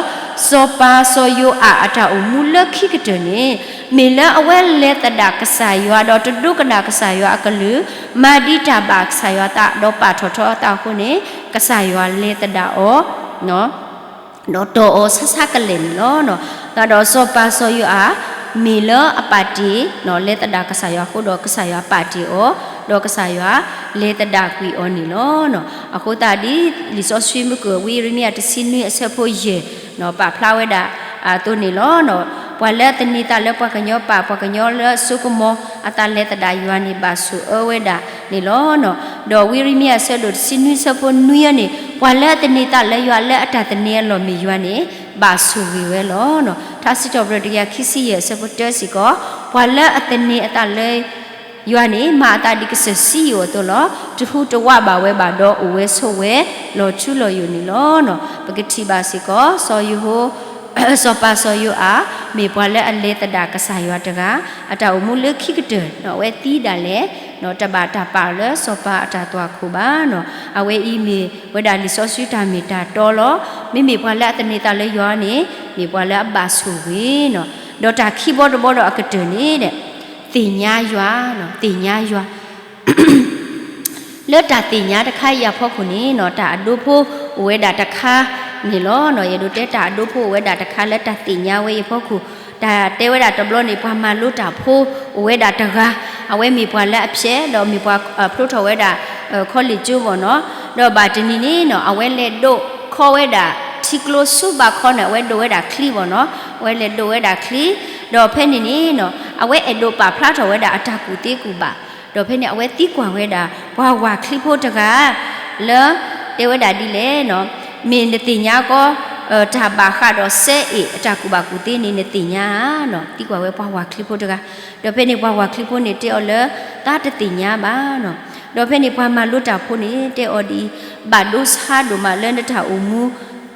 စီၤပၤစီၤယိၤအၤအတၢ်အိၣ်မူလၢခံကတၢၢ်န့ၣ် မ့ၢ်လၢအဝဲလဲၤသဒၣ်ကစၢ်ယွၤ ဒီးတဒိကနၣ်ကစၢ်ယွၤအကလုၢ်, မၤဒံးတၢ်ဘၣ်ကစၢ်ယွၤအသး ဒီးပာ်ထီၣ်ထီအသးအဃိန့ၣ် ကစၢ်ယွၤလဲၤသဒၣ်အီၤ ဒီးတီၢ်အီၤဆါဆါကလဲာ်န့ၣ်လီၤ. သတးဒီးစီၤပၤစီၤယိၤအၤ မ့ၢ်လၢအပာ်တ့ၢ် လဲၤသဒၣ်ကစၢ်ယွၤအဃိဒီး ကစၢ်ယွၤပာ်တ့ၢ်အီၤ, ဒီးကစၢ်ယွၤလဲၤသဒၣ်ကွံာ်အီၤန့ၣ်လီၤ. အဃိသတးဒ် လံာ်စီဆှံမုၢ်ကၢၢ် ဝံယံးရမံယၤ တဆံနွံ အဆၢဖိယဲၢ် ပာ်ဖျါဝဲဒၣ်အသိးန့ၣ်လီၤ. ပှၤလၢအသန့ၤသးလၢပှၤကညီ ပာ်ပှၤကညီလၢအစိကမီၤ အသးလဲၤသဒၣ်ယွၤန့ၣ် ဘၣ်ဆိၣ်အၢဝဲဒၣ်န့ၣ်လီၤ. ဒီးဝံယံးရမံယၤ အဆၢဒိၣ်တဆံနွံ အဆၢဖိနွံန့ၣ် ပှၤလၢအသန့ၤသးလၢယွၤ လၢအတၢ်သန့ၤအလီၢ်မ့ၢ်ယွၤန့ၣ် ဘၣ်ဆိၣ်ဂ့ၤဝဲလီၤ. ထါစံးထီၣ်ပတြၢၤတကယၤခံဆံယဲၢ်အဆၢဖိတၢစ့ၢ်ကီး, ပှၤလၢအသန့ၤအသးလၢယွၤန့ၣ် မၤအသးဒ်ကစၢၢ်စံယိၣ်အသိးလီၤ. တဟူးတဝးဘၣ်ဝဲဘၣ်ဒီး အိၣ်ဝဲဆိးဝဲလီၤထူလီၤယိာ်န့ၣ်လီၤ. ပကထံၣ်ဘၣ်စ့ၢ်ကီး စီၤယိၤဟိ စီၤပၤစီၤယိၤအၤ မ့ၢ်ပှၤလၢအလဲၤသဒၣ်ကစၢ်ယွၤတဂၤ, အတၢ်အိၣ်မူလၢခံကတၢၢ် အဝဲသံဒၣ်လဲာ် တဘၣ်တၢ်ပာ်အီၤလၢစီၤပၤအတၢ်သွၣ်ခိၣ်ဘၣ်. အဝဲအံၤမ့ၢ်ဝဲဒၣ်လံာ်စီဆှံတၢ်မ့ၢ်တၢ်တီလီၤ. မ့မ့ၢ်ပှၤလၢအသန့ၤသးလၢယွၤန့ၣ် မ့ၢ်ပှၤလၢအဘၣ်ဆိၣ်ဂ့ၤ, ဒီးတၢ်ခံဘီတဘီဒီးအကတၢၢ်န့ၣ် သ့ၣ်ညါယွၤ, သ့ၣ်ညါယွၤ လၢတၢ်သ့ၣ်ညါတခါအံၤအဖီခိၣ်န့ၣ် တၢ်အဒိဖိအိၣ်ဝဲဒၣ်တခါန့ၣ်လီၤ. ယအဲၣ်ဒိးတဲတၢ်အဒိဖိအိၣ်ဝဲဒၣ်တခါလၢတၢ်သ့ၣ်ညါဝဲအံၤအဖီခိၣ်, တၢ်တဲဝဲဒၣ်တဘျီန့ၣ် ပှၤမၤလိတၢ်ဖိအိၣ်ဝဲဒၣ်တဂၤ, အဝဲမ့ၢ်ပှၤလၢအဖျဲး ဒီးမ့ၢ်ပှၤဖျိထီၣ်ဝဲဒၣ် college ကၠိဘၣ်နီၤ, ဒီးဘၣ်တနံၤန့ၣ်နီၤ အဝဲလဲၤဒိးခီဝဲဒၣ် ထံကျိဆူဘးခီန့ၣ် အဝဲဒိးဝဲဒၣ်ချံဘၣ်နီၤ, အဝဲလဲၤဒိးဝဲဒၣ်ချံ, ဒီးဖဲန့ၣ်န့ၣ်နီၤ အဝဲအဲၣ်ဒိးပာ်ဖျါထီၣ်ဝဲဒၣ်အတၢ်ကူၣ်သ့ကူၣ်ဘၣ်, ဒီးဖဲန့ၣ် အဝဲသံကွၢ်ဝဲဒၣ် ပှၤဝၤချံဖိတဂၤ လၢ တဲဝဲဒၣ်ဒ်လဲၣ်နီၤ, မ့ၢ်နသ့ၣ်ညါကီး တၢ်ဘၣ်ဃးဒီးစဲအ့ၣ် အတၢ်ကူၣ်ဘၣ်ကူၣ်သ့န့ၣ် နသ့ၣ်ညါဧါနီၤ, သံကွၢ်ဝဲပှၤဝၤချံဖိတဂၤ, ဒီးဖဲန့ၣ်ပှၤဝၤချံဖိန့ၣ်တဲအီၤလၢ သးတသ့ၣ်ညါဘၣ်နီၤ, ဒီးဖဲန့ၣ်ပှၤမၤလိတၢ်ဖိန့ၣ်တဲအီၤဒ်အံၤ, ဘၣ်ဒိဆါဒိၣ်မးလၢနတၢ်အိၣ်မူ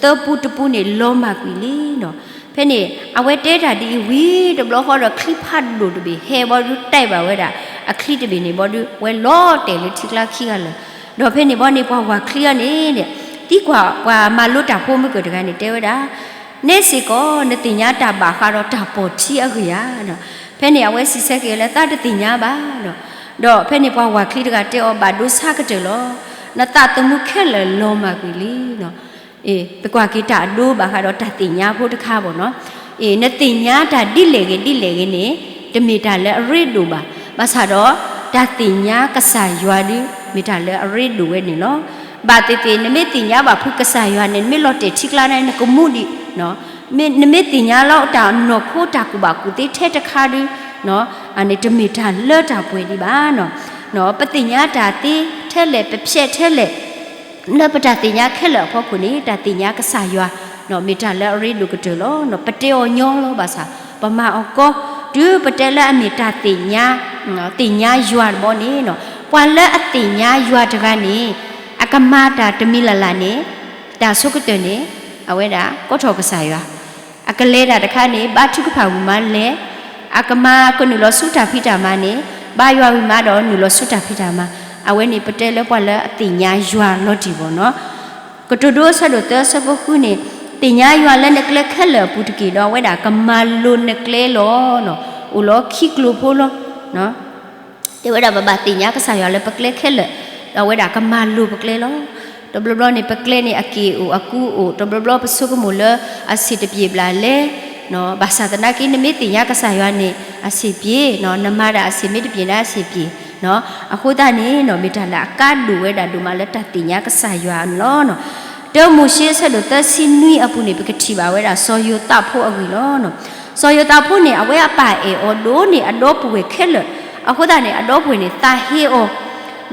သၢပူတပူန့ၣ် လီၤမၢ်ကွံာ်လံနီၤ, ဖဲန့ၣ် အဝဲတဲတၢ်ဒ်အံၤဝံၤတဘျီဃီဒီး ချံဖးဒိၣ်တဘ့ၣ်ဟဲဘီဒုး တဲဘၣ်ဝဲဒၣ် အချံတဘ့ၣ်န့ၣ်ဘီဒုး ဝဲလီၤတဲာ်လၢထံကျါခံဂၤလၢာ်, ဒီးဖဲန့ၣ်ဘီန့ၣ် ပှၤဝၤချံအံၤန့ၣ် သံကွၢ်ပှၤမၤလိတၢ်ဖိမုၢ်ကၢၢ်တဂၤန့ၣ် တဲဝဲဒၣ် နဲစ့ၢ်ကီး နသ့ၣ်ညါတၢ်ဘၣ်ဃးဒီးတၢ်ပိာ်ထံအဂ့ၢ်ဧါနီၤ, ဖဲန့ၣ်အဝဲစံးဆၢက့ၤလၢသးတသ့ၣ်ညါဘၣ်နီၤ, ဒီးဖဲန့ၣ်ပှၤဝၤချံတဂၤတဲအီၤ ဘၣ်ဒိဆါကတၢၢ်လီၤ, နသးသမူခဲလၢာ်လီၤမၢ်ကွံာ်လံနီၤ, ပကွၢ်က့ၤတၢ်အဒိဘၣ်ဃးဒီးတၢ်သ့ၣ်ညါဖိတခါဘၣ်နီၤ, နသ့ၣ်ညါတၢ်ဒ်လဲၣ်ဂ့ၤဒ်လဲၣ်ဂ့ၤန့ၣ် တမ့ၢ်တၢ်လၢအရ့ဒိၣ်ဘၣ်, ဘၣ်ဆၣ်ဒီး တၢ်သ့ၣ်ညါကစၢ်ယွၤဒုး မ့ၢ်တၢ်လၢအရ့ဒိၣ်ဝဲန့ၣ်လီၤ. ဘၣ်သ့ၣ်သ့ၣ် နမ့ၢ်သ့ၣ်ညါဘၣ်ဖုးကစၢ်ယွၤန့ၣ် နမ့ၢ်လီၤတဲာ်ထံကျါန့ၣ် နကမူဒံး, နမ့ၢ်သ့ၣ်ညါလီၤတၢ်နီၢ်ခိတၢ်ကူၣ်ဘၣ်ကူၣ်သ့ထဲတခါဒုး အန့ၣ်တမ့ၢ်တၢ်လၢတၢ်ပှဲၤဒံးဘၣ်နီၤ, ပသ့ၣ်ညါတၢ်သ့ထဲလဲၣ် ပဖျဲးထဲလဲၣ် လၢပတၢ်သ့ၣ်ညါခဲလၢာ်အဖီခိၣ်န့ၣ် တၢ်သ့ၣ်ညါကစၢ်ယွၤ မ့ၢ်တၢ်လၢအရ့ဒိၣ်ကတၢၢ်လီၤ. ပတဲအီၤညီလီၤဘၣ်ဆၣ် ပမၤအီၤကီ, တုၤပတဲလၢအမ့ၢ်တၢ်သ့ၣ်ညါ, သ့ၣ်ညါယွၤတဘီန့ၣ်, ပှၤလၢအသ့ၣ်ညါယွၤတဂၤန့ၣ် အကမၤတၢ်တမံၤလၢ်လၢ်န့ၣ် တၢ်ဆိကတၢၢ်န့ၣ် အဝဲဒၣ်ကိးထီၣ်ကစၢ်ယွၤ, အကလဲၤတၢ်တခါန့ၣ် ဘါထုကဖၣ်ဝံၤမးလဲၤ, အကမၤကနုာ်လီၤဆူတၢ်ဖံးတၢ်မၤန့ၣ် ဘါယွၤဝံၤမးဒီးနုာ်လီၤဆူတၢ်ဖံးတၢ်မၤ, အဝဲန့ၣ်ပတဲလၢပှၤလၢအသ့ၣ်ညါယွၤလီၤတံၢ်ဘၣ်နီၤ. ကတိၤဒိအဆၢဒိၣ်သၢအဆၢဖိဃုန့ၣ်, သ့ၣ်ညါယွၤလၢနကျဲခဲလၢာ်အပူၤတက့ၢ်, ဒီးအဝဲဒၣ်ကမၤလိၤနကျဲလီၤ. အိၣ်လီၤခံကျိၤဖိလီၤ. တဲဝဲဒၣ်ပဘၣ်သ့ၣ်ညါကစၢ်ယွၤလၢပကျဲခဲလၢာ်, ဒီးအဝဲဒၣ်ကမၤလိၤပကျဲလီၤ. တဘျီဘျီန့ၣ် ပကျဲန့ၣ်အက့ၣ်အိၣ်အကူအိၣ်, တဘျီဘျီပဆိကမိၣ်လၢအဆံးတပျ့ၤဘျးလဲၣ်, ဘၣ်ဆၣ်သနာ်က့ နမ့ၢ်သ့ၣ်ညါကစၢ်ယွၤန့ၣ် အဆံးပျ့ၤ, နမၤဒၣ်အဆံးမ့ၢ်တပျ့ၤန့ၣ်အဆံးပျ့ၤ, အဃိသတးန့ၣ် မ့ၢ်တၢ်လၢအကါဒိၣ်ဝဲဒၣ်ဒိၣ်မးလၢတၢ်သ့ၣ်ညါကစၢ်ယွၤန့ၣ်လီၤ. တၢမိၤၡ့အဆၢဒိၣ်သၢဆံနွံအပူၤန့ၣ် ပကထံၣ်ဘၣ်ဝဲဒၣ်စီၤယိၤသးဖိအဂ့ၢ်လီၤ. စီၤယိၤသးဖိန့ၣ် အဝဲအပၢ်အဲၣ်အီၤဒိၣ်န့ၢ်အဒီပုၢ်ဝဲၢ်ခဲလၢာ်, အဃိသတးန့ၣ် အဒီပုၢ်ဝဲၢ်န့ၣ်သးဟ့အီၤ,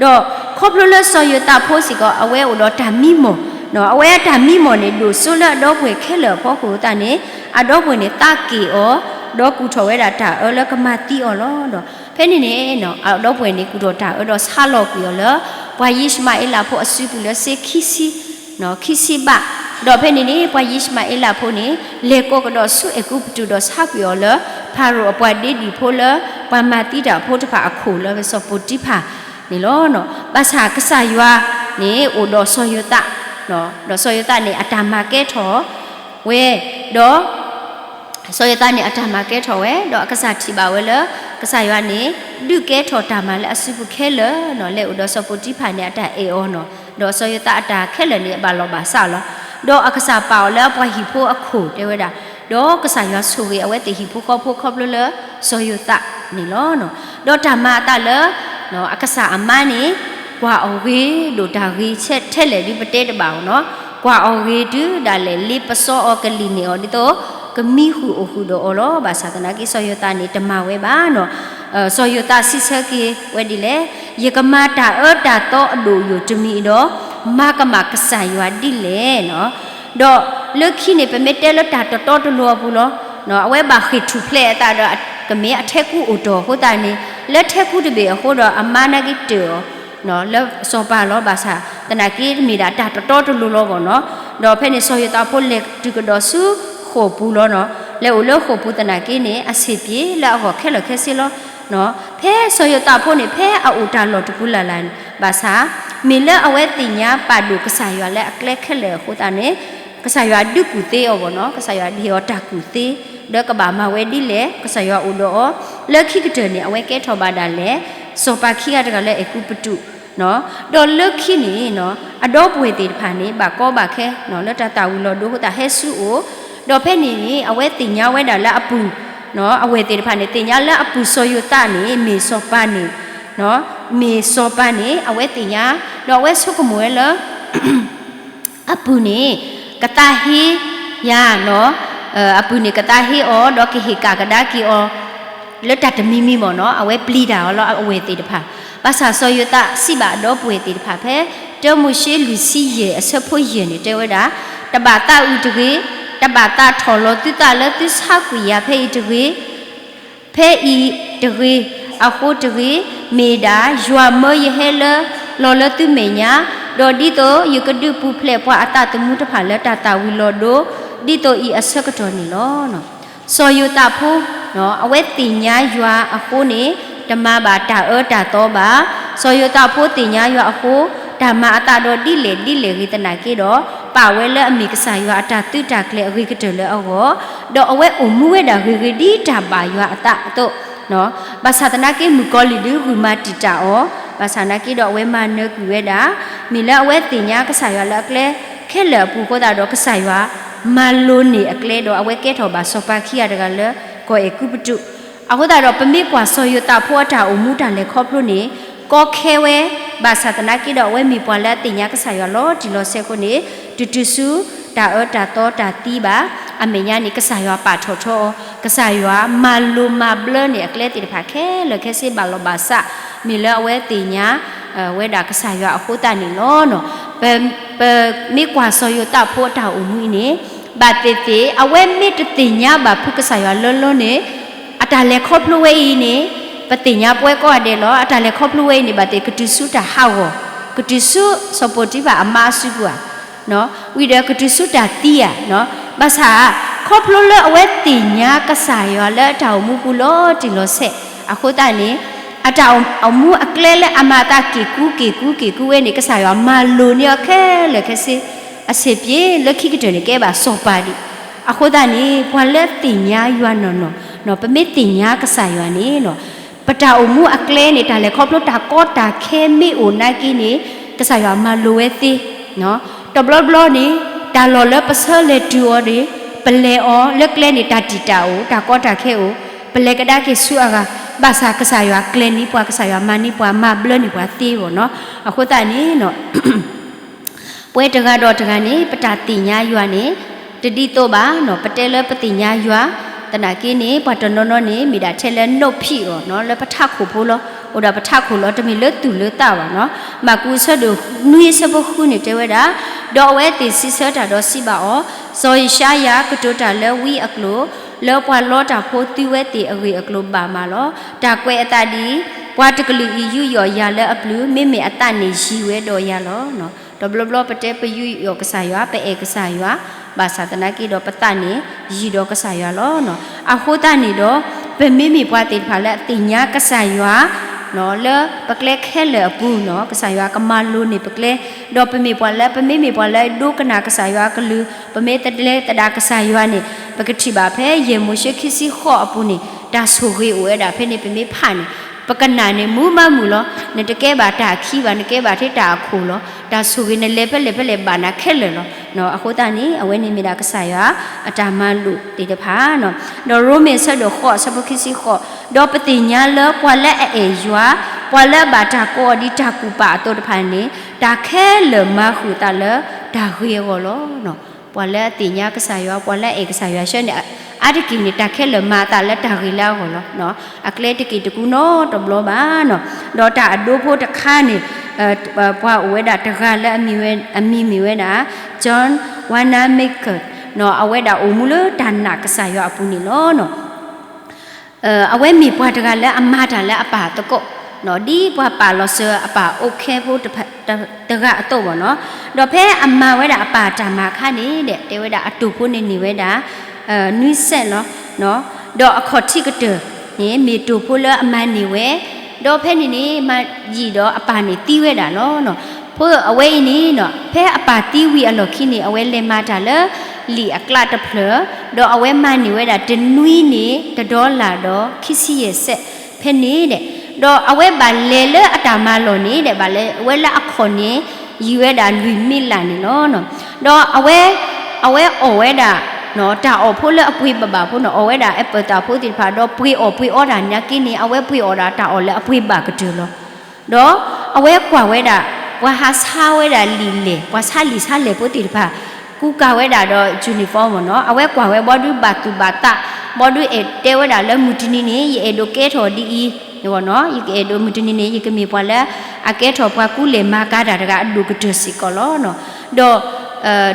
ဒီးခီဖျိလၢစီၤယိၤသးဖိစ့ၢ်ကီး အဝဲအိၣ်ဒီးတၢ်မံမီၢ်, အဝဲအတၢ်မံမီၢ်န့ၣ် ဒိၣ်စိလၢအဒီပုၢ်ဝဲၢ်ခဲလၢာ်အဖီခိၣ်သတးန့ၣ် အဒီပုၢ်ဝဲၢ်န့ၣ်သးက့ၣ်အီၤ, ဒီးကူၣ်ထီၣ်ဝဲဒၣ်တၢ်အၢလၢကမၤသံအီၤလီၤ. ဒီးဖဲန့ၣ်န့ၣ် အဒီပုၢ်ဝဲၢ်န့ၣ်ကူၣ်ထီၣ်တၢ်အၢဒီးဆါလီၤကွံာ်အီၤလၢ ပှၤယံးၡမၤအ့လးဖိအစုပူၤလၢစ့ခံဆံ ခံဆံဘး, ဒီးဖဲန့ၣ်န့ၣ် ပှၤယံးၡမၤအ့လးဖိန့ၣ် လဲၤကိးကဒီးဆူအဲၤကူပတူးဒီးဆါကွံာ်အီၤလၢ ဖၤရိၤအပှၤဒ့ဒံၣ်ဖိလၢ ပှၤမၤသံတၢ်ဖိတဖၣ်အခိၣ်လၢစီၤပိၤတံဖၤန့ၣ်လီၤ. ဘၣ်ဆၣ်ကစၢ်ယွၤန့ၣ်အိၣ်ဒီးစီၤယိၤသး, ဒီးစီၤယိၤသးန့ၣ်အတၢ်မၤကဲထီၣ်ဝဲ, ဒီး စီၤယိၤသးန့ၣ်အတၢ်မၤကဲထီၣ်ဝဲ, ဒီးအကစၢ်ထံၣ်ဘၣ်ဝဲလၢ ကစၢ်ယွၤန့ၣ် ဒုးကဲထီၣ်တၢ်မၤလၢအစုပူၤခဲလၢာ်နီၤ, လဲၤအိၣ်ဒီးစီၤပိၤတံဖၤန့ၣ် အတၢ်အဲၣ်အီၤနီၤ, ဒီးစီၤယိၤသးအတၢ်ခဲလၢာ်န့ၣ် အဘၣ်လီၤဘၣ်စးလီၤ. ဒီးအကစၢ်ပာ်အီၤလၢအပှၤဟံၣ်ဖိအခိၣ်တဲဝဲဒၣ်, ဒီးကစၢ်ယွၤဆိၣ်ဂ့ၤအဝဲသ့ၣ်ဟံၣ်ဖိဃီဖိခီဖျိလၢစီၤယိၤသးန့ၣ်လီၤ. ဒီးတၢ်မၤအသးလၢ အကစၢ်အမါန့ၣ် ကွၢ်အီၤဂ့ၤဒိၣ်တၢ်ဂ့ၤထဲလဲၣ်ဒုးပတဲတဘၣ်အီၤနီၤ, ကွၢ်အီၤဂ့ၤတုၤဒၣ်လဲာ်လ့ပစီအီၤကလံၣ်န့ၢ်အီၤဒ်သိး ကမံဃုာ်အိၣ်ဃုာ်ဒီးအီၤလီၤ. ဘၣ်ဆၣ်သနာ်က့စီၤယိၤသးန့ၣ် တမၤဝဲဘၣ်နီၤ. စီၤယိၤသးစံးဆၢက့ၤဝဲဒ်လဲၣ်, ယကမၤတၢ်အၢတၢ်သီအဒိၣ်ယိာ်တမံၤဒီး မၤကမၣ်ကစၢ်ယွၤဒ်လဲၣ်နီၤ. ဒီးလၢခံန့ၣ် ပမ့ၢ်တဲလၢတၢ်တတီတလိၤအပူၤလီၤ. အဝဲဘၣ်ဃ့ၢ်ထူၣ်ဖျဲးအသးဒီး ကမ့ၢ်အထဲကူအိၣ်တီၢ်အဃိသတးန့ၣ် လၢထဲကူတဘ့ၣ်အဃိဒီး အမါနာ်က့တၢၢ်အီၤ လၢစီၤပၤလီၤ. ဘၣ်ဆၣ်သနာ်က့ မ့ၢ်ဒၣ်တၢ်တတီတလိၤလီၤဘၣ်နီၤ. ဒီးဖဲန့ၣ် စီၤယိၤသးဖိလဲၤတုၤကဒီးဆူဃိာ်ပူၤလီၤနီၤ. လဲၤအိၣ်လၢဃိာ်ပူၤသနာ်က့န့ၣ် အဆံးပျ့ၤလၢအဂီၢ်ခဲလၢာ်ခဲဆ့လီၤ. ဖဲစီၤယိၤသးဖိန့ၣ် ဖဲအအိၣ်တၢ်လီၢ်တပူၤလၢ်လၢ်န့ၣ် ဘၣ်ဆၣ် မ့ၢ်လၢအဝဲသ့ၣ်ညါပာ်ဒိၣ်ကစၢ်ယွၤလၢအကျဲခဲလၢာ်အဃိသတးန့ၣ် ကစၢ်ယွၤဒုးကူၣ်သ့အီၤဘၣ်နီၤ. ကစၢ်ယွၤဟ့ၣ်အီၤတၢ်ကူၣ်သ့ ဒီးကဘၣ်မၤဝဲဒ်လဲၣ် ကစၢ်ယွၤအိၣ်ဒီးအီၤ လၢခံကတၢၢ်န့ၣ် အဝဲကဲထီၣ်ဘၣ်ဒၣ်လဲာ် စီၤပၤခံဂၤတဂၤလၢအဲၤကူပတူး ဒီးလၢခံန့ၣ် အဒီပုၢ်ဝဲၢ်သ့ၣ်တဖၣ်န့ၣ် ဘၣ်ကီဘၣ်ခဲ လၢတၢ်သၣ်ဝံၤလီၤဒိအဃိသတးဟဲဆူအအိၣ်, ဒီးဖဲန့ၣ်န့ၣ် အဝဲသ့ၣ်ညါဝဲဒၣ်လၢအပုၢ် အဝဲၢ်သ့ၣ်တဖၣ်န့ၣ် သ့ၣ်ညါလၢအပုၢ်စီၤယိၤသးန့ၣ် မ့ၢ်စီၤပၤန့ၣ် မ့ၢ်စီၤပၤန့ၣ် အဝဲသ့ၣ်ညါ ဒီးအဝဲဆိကမိၣ်ဝဲလၢ အပုၢ်န့ၣ် ကသးဟ့ယၤနီၤ, အပုၢ်န့ၣ်ကသးဟ့အီၤ ဒီးကဟ့ၣ်ကၣ်ကဒါက့ၤအီၤ လၢတၢ်တမံၤမံၤမ့ၢ်နီၤ, အဝဲပျံၤတၢ်အီၤလီၤ အဝဲၢ်သ့ၣ်တဖၣ်. ဘၣ်ဆၣ်စီၤယိၤသးစံးဘၣ်အဒီပုၢ်ဝဲၢ်သ့ၣ်တဖၣ်ဖဲ တၢမိၤၡ့လွံၢ်ဆံယဲၢ်အဆၢဖိယဲၢ်န့ၣ် တဲဝဲဒၣ်, တဘၣ်သးအုးတဂ့ၤ, တဘၣ်သးထီၣ်လီၤသုသးလၢသုဆါကွံာ်ယၤဖဲအံၤတဂ့ၤ ဖဲအံၤတဂ့ၤ, အဃိတဂ့ၤ, မ့ၢ်ဒၣ်ယွၤမၢယဟဲလၢ လီၤလၢသုမဲာ်ညါ, ဒီးဒ်သိးယကဒုးပူၤဖျဲးပှၤအသးသမူတဖၣ်လၢတၢ်သၣ်ဝံၤလီၤဒိ ဒ်သိးအံၤအဆၢကတီၢ်န့ၣ်လီၤ. စီၤယိၤသးဖိ အဝဲသ့ၣ်ညါယွၤအဃိန့ၣ် တမၤဘၣ်တၢ်အၢတၢ်သီဘၣ်. စီၤယိၤသးဖိသ့ၣ်ညါယွၤအဃိ တၢ်မၤအသးဒီးဒ်လဲၣ်ဒ်လဲၣ်ဂ့ၤသနာ်က့ဒီး ပာ်ဝဲလၢအမ့ၢ်ကစၢ်ယွၤအတၢ်သုးတၢ်ကျဲၤအဂ့ၤကတၢၢ်လၢအဂီၢ်, ဒီးအဝဲအိၣ်မူဝဲဒၣ်ဂ့ၤဂ့ၤဒ်တၢ်ဘၣ်ယွၤအသးအသိး ဘၣ်ဆၣ်သနာ်က့ မုၣ်ကီၤလံၢ်ဒုးဂုာ်မၤတံာ်တာ်အီၤ, ဘၣ်ဆၣ်သနာ်က့ဒီးအဝဲမၤနၢၤကွံာ်ဝဲဒၣ်, မ့ၢ်လၢအဝဲသ့ၣ်ညါကစၢ်ယွၤလၢအကျဲခဲလၢာ်အပူၤအဃိသတးဒီး ကစၢ်ယွၤမၤလိန့ၢ်အကျဲဒီး အဝဲကဲထီၣ်ဘၣ်စီၤပၤခံဂၤတဂၤလၢ ကီၢ်အဲၤကူပတူး အဃိသတးဒီး ပမ့ၢ်ကွၢ်စီၤယိၤသးဖိအတၢ်အိၣ်မူတၢ်လဲၤခီဖျိန့ၣ် ကီခဲဝဲ, ဘၣ်ဆၣ်သနာ်က့ဒီး အဝဲမ့ၢ်ပှၤလၢအသ့ၣ်ညါကစၢ်ယွၤလီၤတံၢ်လီၤဆဲးအဃိန့ၣ် တတုၤဆူတၢ်အၢတၢ်သီတၢ်သံဘၣ်, အမဲာ်ညါန့ၣ် ကစၢ်ယွၤပာ်ထီၣ်ထီအီၤ, ကစၢ်ယွၤမၤလိၤမၤဘျၢန့ၢ်အကျဲသ့ၣ်တဖၣ်ခဲလၢာ်ခဲဆ့ဘၣ်လီၤဘၣ်စး, မ့ၢ်လၢအဝဲသ့ၣ်ညါ ဝဲဒၣ်ကစၢ်ယွၤအဃိသတးန့ၣ်လီၤ. ပ ပမ့ၢ်ကွၢ်စီၤယိၤသးဖိအတၢ်အိၣ်မူအံၤန့ၣ် ဘၣ်သ့ၣ်သ့ၣ် အဝဲမ့ၢ်တသ့ၣ်ညါဘၣ်ဖုကစၢ်ယွၤလၢလၢန့ၣ် အတၢ်လဲၤခီဖျိဝဲအံၤန့ၣ် ပသ့ၣ်ညါပဝဲကိးဂၤဒဲးလီၤ. အတၢ်လဲၤခီဖျိဝဲအံၤန့ၣ် ဘၣ်သ့ၣ်ကတုၤဆူတၢ်ဟးဂီၤ, ကတုၤဆူစီၤပိၤတံဖၢ်အမါအစုပူၤဧါ, ဝံၤဒီးကတုၤဆူတၢ်သံဧါ, ဘၣ်ဆၣ် ခီဖျိလၢအဝဲသ့ၣ်ညါကစၢ်ယွၤလၢအတၢ်အိၣ်မူပူၤလီၤတံၢ်လီၤဆဲးအဃိသတးန့ၣ် အတၢ်အိၣ်မူအကျဲလၢအမၤအသးက့ၢ်ကူက့ၢ်ကူက့ၢ်ကူဝဲန့ၣ် ကစၢ်ယွၤမၤလိၤန့ၢ်အီၤခဲလၢာ်ခဲဆ့ အဆံးပျ့ၤလၢခံကတၢၢ်န့ၣ် ကဲဘၣ်စီၤပၤဒံး. အဃိသတးန့ၣ် ပှၤလၢသ့ၣ်ညါယွၤနီၢ်နီၢ်, ပမ့ၢ်သ့ၣ်ညါကစၢ်ယွၤန့ၣ် ပတၢ်အိၣ်မူအကျဲန့ၣ် တၢ်လဲၤခီဖျိတၢ်ကီတၢ်ခဲမ့ၢ်အိၣ်နာ်က့န့ၣ် ကစၢ်ယွၤမၤလိၤဝဲသ့ တဘျီဘျီန့ၣ် တၢ်လီၢ်လၢပဆၢလဲၤတုၤအီၤန့ၣ် ပလဲၤအီၤလၢကျဲန့ၣ် တၢ်တံာ်တာ်အိၣ် တၢ်ကီတၢ်ခဲအိၣ်, ပလဲၤကဒါက့ၤဆူအဂၤ, ဘၣ်ဆၣ်ကစၢ်ယွၤကျဲၤန့ၢ်ပှၤ ကစၢ်ယွၤမၤန့ၢ်ပှၤ မၤဘျၢန့ၢ်ပှၤသ့အဂီၢ်နီၤ. အဃိသတးန့ၣ် ပဝဲတဂၤဒီးတဂၤန့ၣ် ပတၢ်သ့ၣ်ညါယွၤန့ၣ် တဒ်သိးဘၣ်နီၤ. ပတဲလၢပသ့ၣ်ညါယွၤ သနာ်က့န့ၣ် ပှၤတနီၤနီၤန့ၣ် မ့ၢ်ဒၣ်ထဲလၢ နုတ်ဖတ် အီၤနီၤ လၢပထးခိၣ်ဖိလီၤ. အိၣ်ဒီးပထးခိၣ်လီၤ တမ့ၢ်လၢသူၣ်လၢသးဘၣ်နီၤ. မၢ်ကူးအဆၢဒိၣ်နွံအဆၢဖိဃုန့ၣ်တဲဝဲဒၣ်, ဒီးအဝဲသ့ၣ်စံးဆၢတၢ်ဒီးစံးဘၣ်အီၤ, စီၤယၡါယၤကတိၤတၢ်လၢဝံအကျိၤ, လၢပှၤလီတၢ်ဖိသုဝဲသ့ၣ်အဂ့ၢ်အကျိၤဘၣ်မးလီၤ. တၢ်ကွဲးအသးဒ်အံၤ, ပှၤတကလုာ်အံၤယူးယီၣ်ယၤလၢအပျုၤ, မ့မ့ၢ်အသးန့ၣ်ယံၤဝဲဒီးယၤလီၤ. တဘျီဘျီပတဲပယူးယီၣ်ကစၢ်ယွၤ, ပအဲၣ်ကစၢ်ယွၤ, ဘၣ်ဆၣ်သနာ်က့ဒီးပသးန့ၣ်ယံၤဒီးကစၢ်ယွၤလီၤ. အဃိသတးန့ၣ်ဒီး ပမ့မ့ၢ်ပှၤသ့ၣ်တဖၣ်လၢအသ့ၣ်ညါကစၢ်ယွၤ လၢပကျဲခဲလၢာ်အပူၤနီၤ ကစၢ်ယွၤကမၤလိၤန့ၢ်ပကျဲ, ဒီးပမ့ၢ်ပှၤလၢ ပမ့မ့ၢ်ပှၤလၢဒိကနၣ်ကစၢ်ယွၤအကလုၢ်, ပမ့ၢ်သဒၢသဒၣ်ကစၢ်ယွၤန့ၣ် ပကထံၣ်ဘၣ်ဖဲယဲၢ်မိၤၡ့ခံဆံဃိးအပူၤန့ၣ် တၢ်ဆိၣ်ဂ့ၤအိၣ်ဝဲဒၣ်ဖဲန့ၣ် ပမ့ၢ်ဖးန့ၣ် ပကနၣ်န့ၣ်မုာ်မးမုာ်လီၤ. နတကဲဘၣ်တၢ်အခံဘၣ်, နကဲဘၣ်ထဲတၢ်အခိၣ်လီၤ. တၢ်ဆိၣ်ဂ့ၤနလဲၤဖဲလဲၣ်ဖဲလဲၣ်ဘၣ်နၤခဲလၢာ်လီၤ. အဃိသတးန့ၣ် အဝဲန့ၣ်မ့ၢ်ဒၣ်ကစၢ်ယွၤအတၢ်မၤလိာ်သ့ၣ်တဖၣ်နီၤ. ဒီးရိမ့ၤအဆၢဒိၣ်ဃိးအဆၢဖိခံဆံဃိး, ဒီးပသ့ၣ်ညါလၢပှၤလၢအအဲၣ်ယွၤ, ပှၤလၢအဘၣ်တၢ်ကိးအီၤဒ်တၢ်ကူၣ်ပာ်အသိးတဖၣ်န့ၣ် တၢ်ခဲလၢာ်မၤဃုာ်အသးလၢတၢ်ဂ့ၤအဂီၢ်လီၤ. ပှၤလၢအသ့ၣ်ညါကစၢ်ယွၤ, ပှၤလၢအအဲၣ်ကစၢ်ယွၤဆၢန့ၣ် အါတက့ၢ်န့ၣ် တၢ်ခဲလၢာ်မၤအသးလၢတၢ်ဂ့ၤလၢအဂီၢ်လီၤ. အကျဲတက့ၢ်တကူနီတဘျီဘၣ်နီၤ. ဒီးတၢ်အဒိဖိတခါန့ၣ် ပှၤအိၣ်ဝဲဒၣ်တဂၤလၢအမံၤဝဲ အမံၤမ့ၢ်ဝဲဒၣ် John Wanamaker နီၤ. အဝဲဒၣ်အိၣ်မူလၢတၢ်နာ်ကစၢ်ယွၤအပူၤန့ၣ်လီၤ. အဝဲမ့ၢ်ပှၤတဂၤလၢအမၤတၢ်လၢအပၢ်သကိး, ဒ်ပှၤပာ်လီၤစၢၤအပၢ်အိၣ်ခဲဖိတဂၤအသိးဘၣ်နီၤ. ဒီးဖဲအမၤဝဲဒၣ်အပၢ်တၢ်မၤအခါန့ၣ်ဒီး တဲဝဲဒၣ်အတိာ်ဖိန့ၣ်န့ၢ်ဝဲဒၣ် နွံစဲးလီၤ. ဒီးအခီၣ်ထံးကတၢၢ်န့ၣ် မ့ၢ်တိာ်ဖိလၢအမၤန့ၢ်ဝဲ, ဒီးဖဲန့ၣ်န့ၣ် မၤယံာ်ဒီးအပၢ်န့ၣ်သံဝဲဒၣ်လီၤ. ဖိအဝဲအံၤန့ၣ် ဖဲအပၢ်သံဝံၤအလီၢ်ခံန့ၣ် အဝဲလဲၤမၤတၢ်လၢ လံာ်အကျးတဖျၢၣ်, ဒီးအဝဲမၤန့ၢ်ဝဲဒၣ်တနွံန့ၣ် တဒီလၣ်ဒီးခံဆံယဲၢ်စဲးဖဲန့ၣ်ဒီး, ဒီးအဝဲဘၣ်လဲၤလၢအတၢ်မၤလီၢ်န့ၣ်ဒီး ဘၣ်လဲၤဝဲလၢအခီၣ်န့ၣ် ယံာ်ဝဲဒၣ်လွံၢ်မံးလၢ်န့ၣ်လီၤ. ဒီးအဝဲ, အဝဲအီၣ်ဝဲဒၣ် တၢ်အီၣ်ဖိလၢအပှ့ၤဘၣ်ဘၣ်ဖိန့ၣ် အီၣ်ဝဲဒၣ် apple တၢ်ဖိသ့ၣ်တဖၣ် ဒီးပှ့ၤအီၣ်ပှ့ၤအီတၢ်နာ်က့န့ၣ် အဝဲပှ့ၤအီၣ်ဒၣ်တၢ်အီၣ်လၢအပှ့ၤဘၣ်ကတၢၢ်လီၤ. ဒီးအဝဲကွၢ်ဝဲဒၣ် ပှၤဟးဆါဝဲဒၣ်လံာ်လဲၢ်, ပှၤဆါလံာ်ဆါလဲၢ်ဖိသ့ၣ်တဖၣ် ကူကၤဝဲဒၣ်ဒီး uniform မ့ၢ်နီၤ. အဝဲကွၢ်ဝဲဘီဒုးဘၣ်သူၣ်ဘၣ်သး, ဘီဒုးအဲၣ်တဲဝဲဒၣ်လၢမုၢ်တနံၤန့ၣ် ယအဲၣ်ဒိးကဲထီၣ်ဒ်အံၤ, ယကအဲၣ်ဒိးမုၢ်တနံၤန့ၣ် ယကမ့ၢ်ပှၤလၢအကဲထီၣ်ပှၤကူလဲၢ်မၤကၤတၢ်တဂၤအဒိၣ်ကတၢၢ်စ့ၢ်ကီးလီၤ.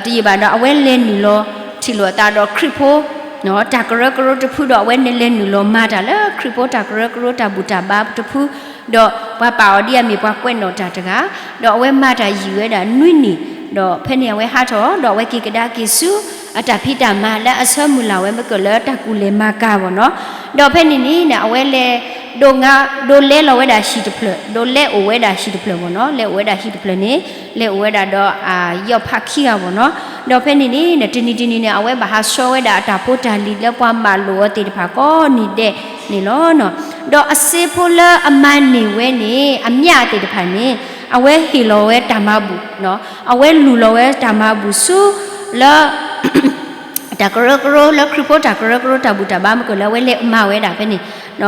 ဒီး တယံာ်ဘၣ်ဒီး အဝဲလဲၤနုာ်လီၤထံၣ်လိာ်အသးဒီးခရံာ်ဖိ တၢ်ကရၢကရိတဖု ဒီးအဝဲလဲၤနုာ်လီၤမၤတၢ်လၢခရံာ်ဖိတၢ်ကရၢကရိတၢ်ဘူၣ်တၢ်ဘါတဖု, ဒီးပှၤပာ်အီၤဒ်အမ့ၢ်ပှၤကွဲးနီၣ်တၢ်တဂၤ, ဒီးအဝဲမၤတၢ်ယံာ်ဝဲဒၣ်နွံနံၣ်, ဒီးဖဲန့ၣ်အဝဲဟးထီၣ် ဒီးအဝဲက့ၤကဒါက့ၤဆူ အတၢ်ဖံးတၢ်မၤလၢအဆၢမုၢ်လၢ်ဝဲမ့ၢ်ကၢၢ်လၢတၢ်ကူၣ်လဲၤမၤကၤမ့ၢ်နီၤ. ဒီးဖဲန့ၣ်န့ၣ် အဝဲလဲၤ ဒိးငါ ဒိးလဲလီၤဝဲဒၣ်ဟံၣ်တဖျၢၣ်, ဒိးလဲအိၣ်ဝဲဒၣ်ဟံၣ်တဖျၢၣ်မ့ၢ်နီၤ, လဲအိၣ်ဝဲဒၣ်ဟံၣ်တဖျၢၣ်န့ၣ် လဲအိၣ်ဝဲဒၣ်ဒီး အယီၢ်ဖးခံဂၤမ့ၢ်နီၤ. ဒီးဖဲန့ၣ်န့ၣ် တနံၤတနံၤန့ၣ် အဝဲဘၣ်ဟးဆှၢဝဲဒၣ်အတၢ်ဖိတၢ်လံၤလၢပှၤမၤလိာ်အီၤသ့ၣ်တဖၣ်ကိးနံၤဒဲးန့ၣ်လီၤ. ဒီးအစ့ဖိလၢအမၤန့ၢ်ဝဲန့ၣ် အမျးသ့ၣ်တဖၣ်န့ၣ် အဝဲဟ့ၣ်လီၤဝဲတၢ်မၤဘူၣ်, အဝဲလူၤလီၤဝဲတၢ်မၤဘူၣ်ဆူ လၢ တၢ်ကရၢကရိလၢခရံာ်ဖိတၢ်ကရၢကရိတၢ်ဘူၣ်တၢ်ဘါမ့ၢ်ကၢၢ်လၢအဝဲလဲၤမၤဝဲဒၣ်ဖဲန့ၣ်,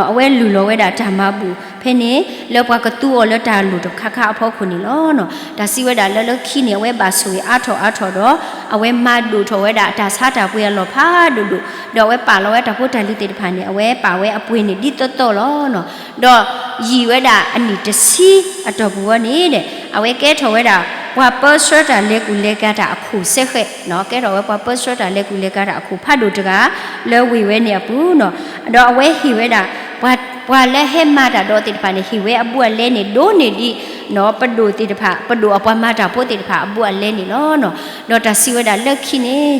အဝဲလူၤလီၤဝဲဒၣ်တၢ်မၤဘူၣ်ဖဲန့ၣ် လၢပှၤကသူအီၤလၢတၢ်လိၣ်တခါခါအဖီခိၣ်န့ၣ်လီၤ. တၢ်စံးဝဲဒၣ်လၢလၢခံန့ၣ် အဝဲဘၣ်ဆိၣ်ဂ့ၤအါထီၣ်အါထီၣ်ဒီး အဝဲမၤဒိၣ်ထီၣ်ဝဲဒၣ်အတၢ်ဆါတၢ်ပှ့ၤအလီၢ်ဖးဒိၣ်ဒိၣ်, ဒီးအဝဲပာ်လီၤဝဲတၢ်ဖိတၢ်လံၤသ့ၣ်တဖၣ်န့ၣ် အဝဲပာ်ဝဲအပှ့ၤန့ၣ်ဒ်သိးသိးလီၤ. ဒီးယံာ်ဝဲဒၣ်အနံၣ်တဆံအတီၢ်ပူၤဝဲန့ၣ်ဒီး အဝဲကဲထီၣ်ဝဲဒၣ် ပှၤပၢဆှၢတၢ်လဲၤကူၣ်လဲၤကၤတၢ်အခိၣ်စဲဃဲး, ကဲထီၣ်ဝဲပှၤပၢဆှၢတၢ်လဲၤကူၣ်လဲၤကၤတၢ်အခိၣ်ဖးဒိၣ်တဂၤ လၢဝ့ၢ်ဝဲန့ၣ်အပူၤ, ဒီးအဝဲဟ့ၣ်ဝဲဒၣ် ပှၤလၢဟဲမၤတၢ်ဒီးသ့ၣ်တဖၣ်န့ၣ် ဟ့ၣ်ဝဲအဘူးအလဲန့ၣ် ဒိၣ်န့ၢ်ဒံး ပဒိၣ်သ့ၣ်တဖၣ် ပဒိၣ်အပှၤမၤတၢ်ဖိသ့ၣ်တဖၣ်အဘူးအလဲန့ၣ်လီၤ. ဒီးတၢ်စံးဝဲဒၣ်လၢခံန့ၣ်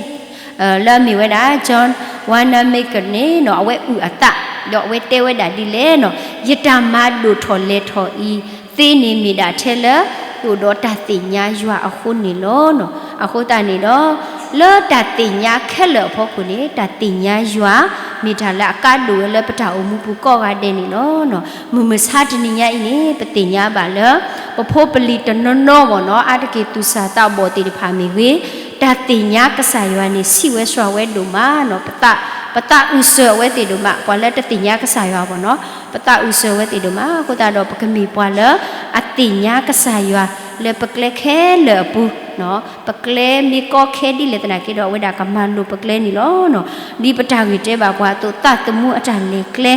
လၢအမ့ၢ်ဝဲဒၣ် John Wanamaker န့ၣ်နီၤ အဝဲအုၣ်အသး ဒီးအဝဲတဲဝဲဒၣ်ဒ်လဲၣ်နီၤ, ယတၢ်မၤဒိၣ်ထီၣ်လဲၤထီၣ်အံၤသ့န့ၣ် မ့ၢ်ဒၣ်ထဲလၢ အိၣ်ဒီးတၢ်သ့ၣ်ညါယွၤအဃိန့ၣ်လီၤ. အဃိသတးန့ၣ်ဒီး လၢတၢ်သ့ၣ်ညါခဲလၢာ်အဖီခိၣ်န့ၣ် တၢ်သ့ၣ်ညါယွၤ မ့ၢ်တၢ်လၢအကါဒိၣ်ဝဲလၢပတၢ်အိၣ်မူပူၤကိးဂၤဒဲးန့ၣ်လီၤ. မုၢ်မဆါတနံၤညါအံၤန့ၣ် ပသ့ၣ်ညါဘၣ်လၢ ပဖိပလံၤတနီၤနီၤဘၣ်နီၤ အါတက့ၢ်သူၣ်စၢ်သးဘီၣ်သ့ၣ်တဖၣ်မ့ၢ်ဂ့ၤ, တၢ်သ့ၣ်ညါကစၢ်ယွၤန့ၣ် ဆံးဝဲစှၤဝဲဒိၣ်မးနီၤ, ပသး, ပသးအုးစၢၤအဝဲသ့ၣ်ဒိၣ်မး, ပှၤလၢတသ့ၣ်ညါကစၢ်ယွၤဘၣ်နီၤ, ပသးအုးစၢၤအဝဲသ့ၣ်ဒိၣ်မး, အဃိသတးဒီး ပကမ့ၢ်ပှၤလၢအသ့ၣ်ညါကစၢ်ယွၤ လၢပကျဲခဲလၢာ်အပူၤ, ပကျဲမ့ၢ်ကီခဲဒ်လဲၣ်သနာ်က့ဒီး အဝဲဒၣ်ကမၤလိၤပကျဲန့ၣ်လီၤ. ဒ်ပတၢ်ဂ့ၢ်တဲဘၣ်ပှၤအသိး သးသမူအတၢ်လဲၤကျဲ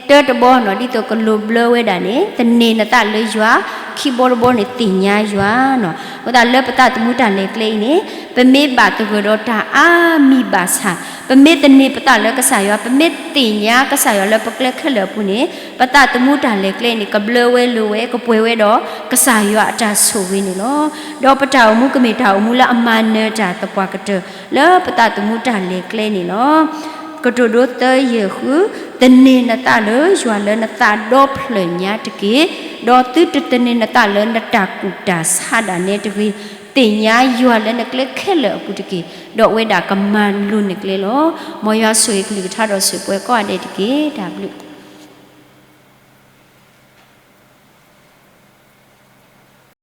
တၢတဘီနီၤ ဒ်သိးကလိၤဘျၢဝဲဒၣ်န့ၣ် သန့ၤနသးလၢယွၤ, ခံဘီတဘီန့ၣ် သ့ၣ်ညါယွၤနီၤ. အဃိသတးလၢပသးသမူတၢ်လဲၤကျဲအံၤန့ၣ် ပမ့ၢ်ဘၣ်သဂၢၢ်ဒီးတၢ်အါမံၤဘၣ်ဆၣ် ပမ့ၢ်သန့ၤပသးလၢကစၢ်ယွၤ, ပမ့ၢ်သ့ၣ်ညါကစၢ်ယွၤလၢပကျဲခဲလၢာ်အပူၤန့ၣ် ပသးသမူတၢ်လဲၤကျဲအံၤန့ၣ် ကဘျၢဝဲလိၤဝဲ ကပှဲၤဝဲဒီးကစၢ်ယွၤအတၢ်ဆိၣ်ဂ့ၤန့ၣ်လီၤ. ဒီးပတၢ်အိၣ်မူကမ့ၢ်တၢ်အိၣ်မူလၢအမၤနၢၤတၢ်သပှၢ်ကတၢၢ် လၢပသးသမူတၢ်လဲၤကျဲန့ၣ်လီၤ. ကတိၤဒိသၢယဲၢ်ဃု, သန့ၤနသးလၢယွၤလၢနသးဒီဖျၢၣ်ညါတက့ၢ်, ဒီးသုတသန့ၤနသးလၢနတၢ်ကူၣ်တၢ်ဆးဒၣ်နဲတဂ့ၤ, သ့ၣ်ညါယွၤလၢနကျဲခဲလၢာ်အပူၤတက့ၢ်, ဒီးအဝဲဒၣ်ကမၤလိၤနကျဲလီၤ. မ်ယွၤဆိၣ်ဂ့ၤကလုၢ်ကထါဒီးစံးပှဲၤကိးဂၤဒဲးတက့ၢ်. တၢ်ဘျုး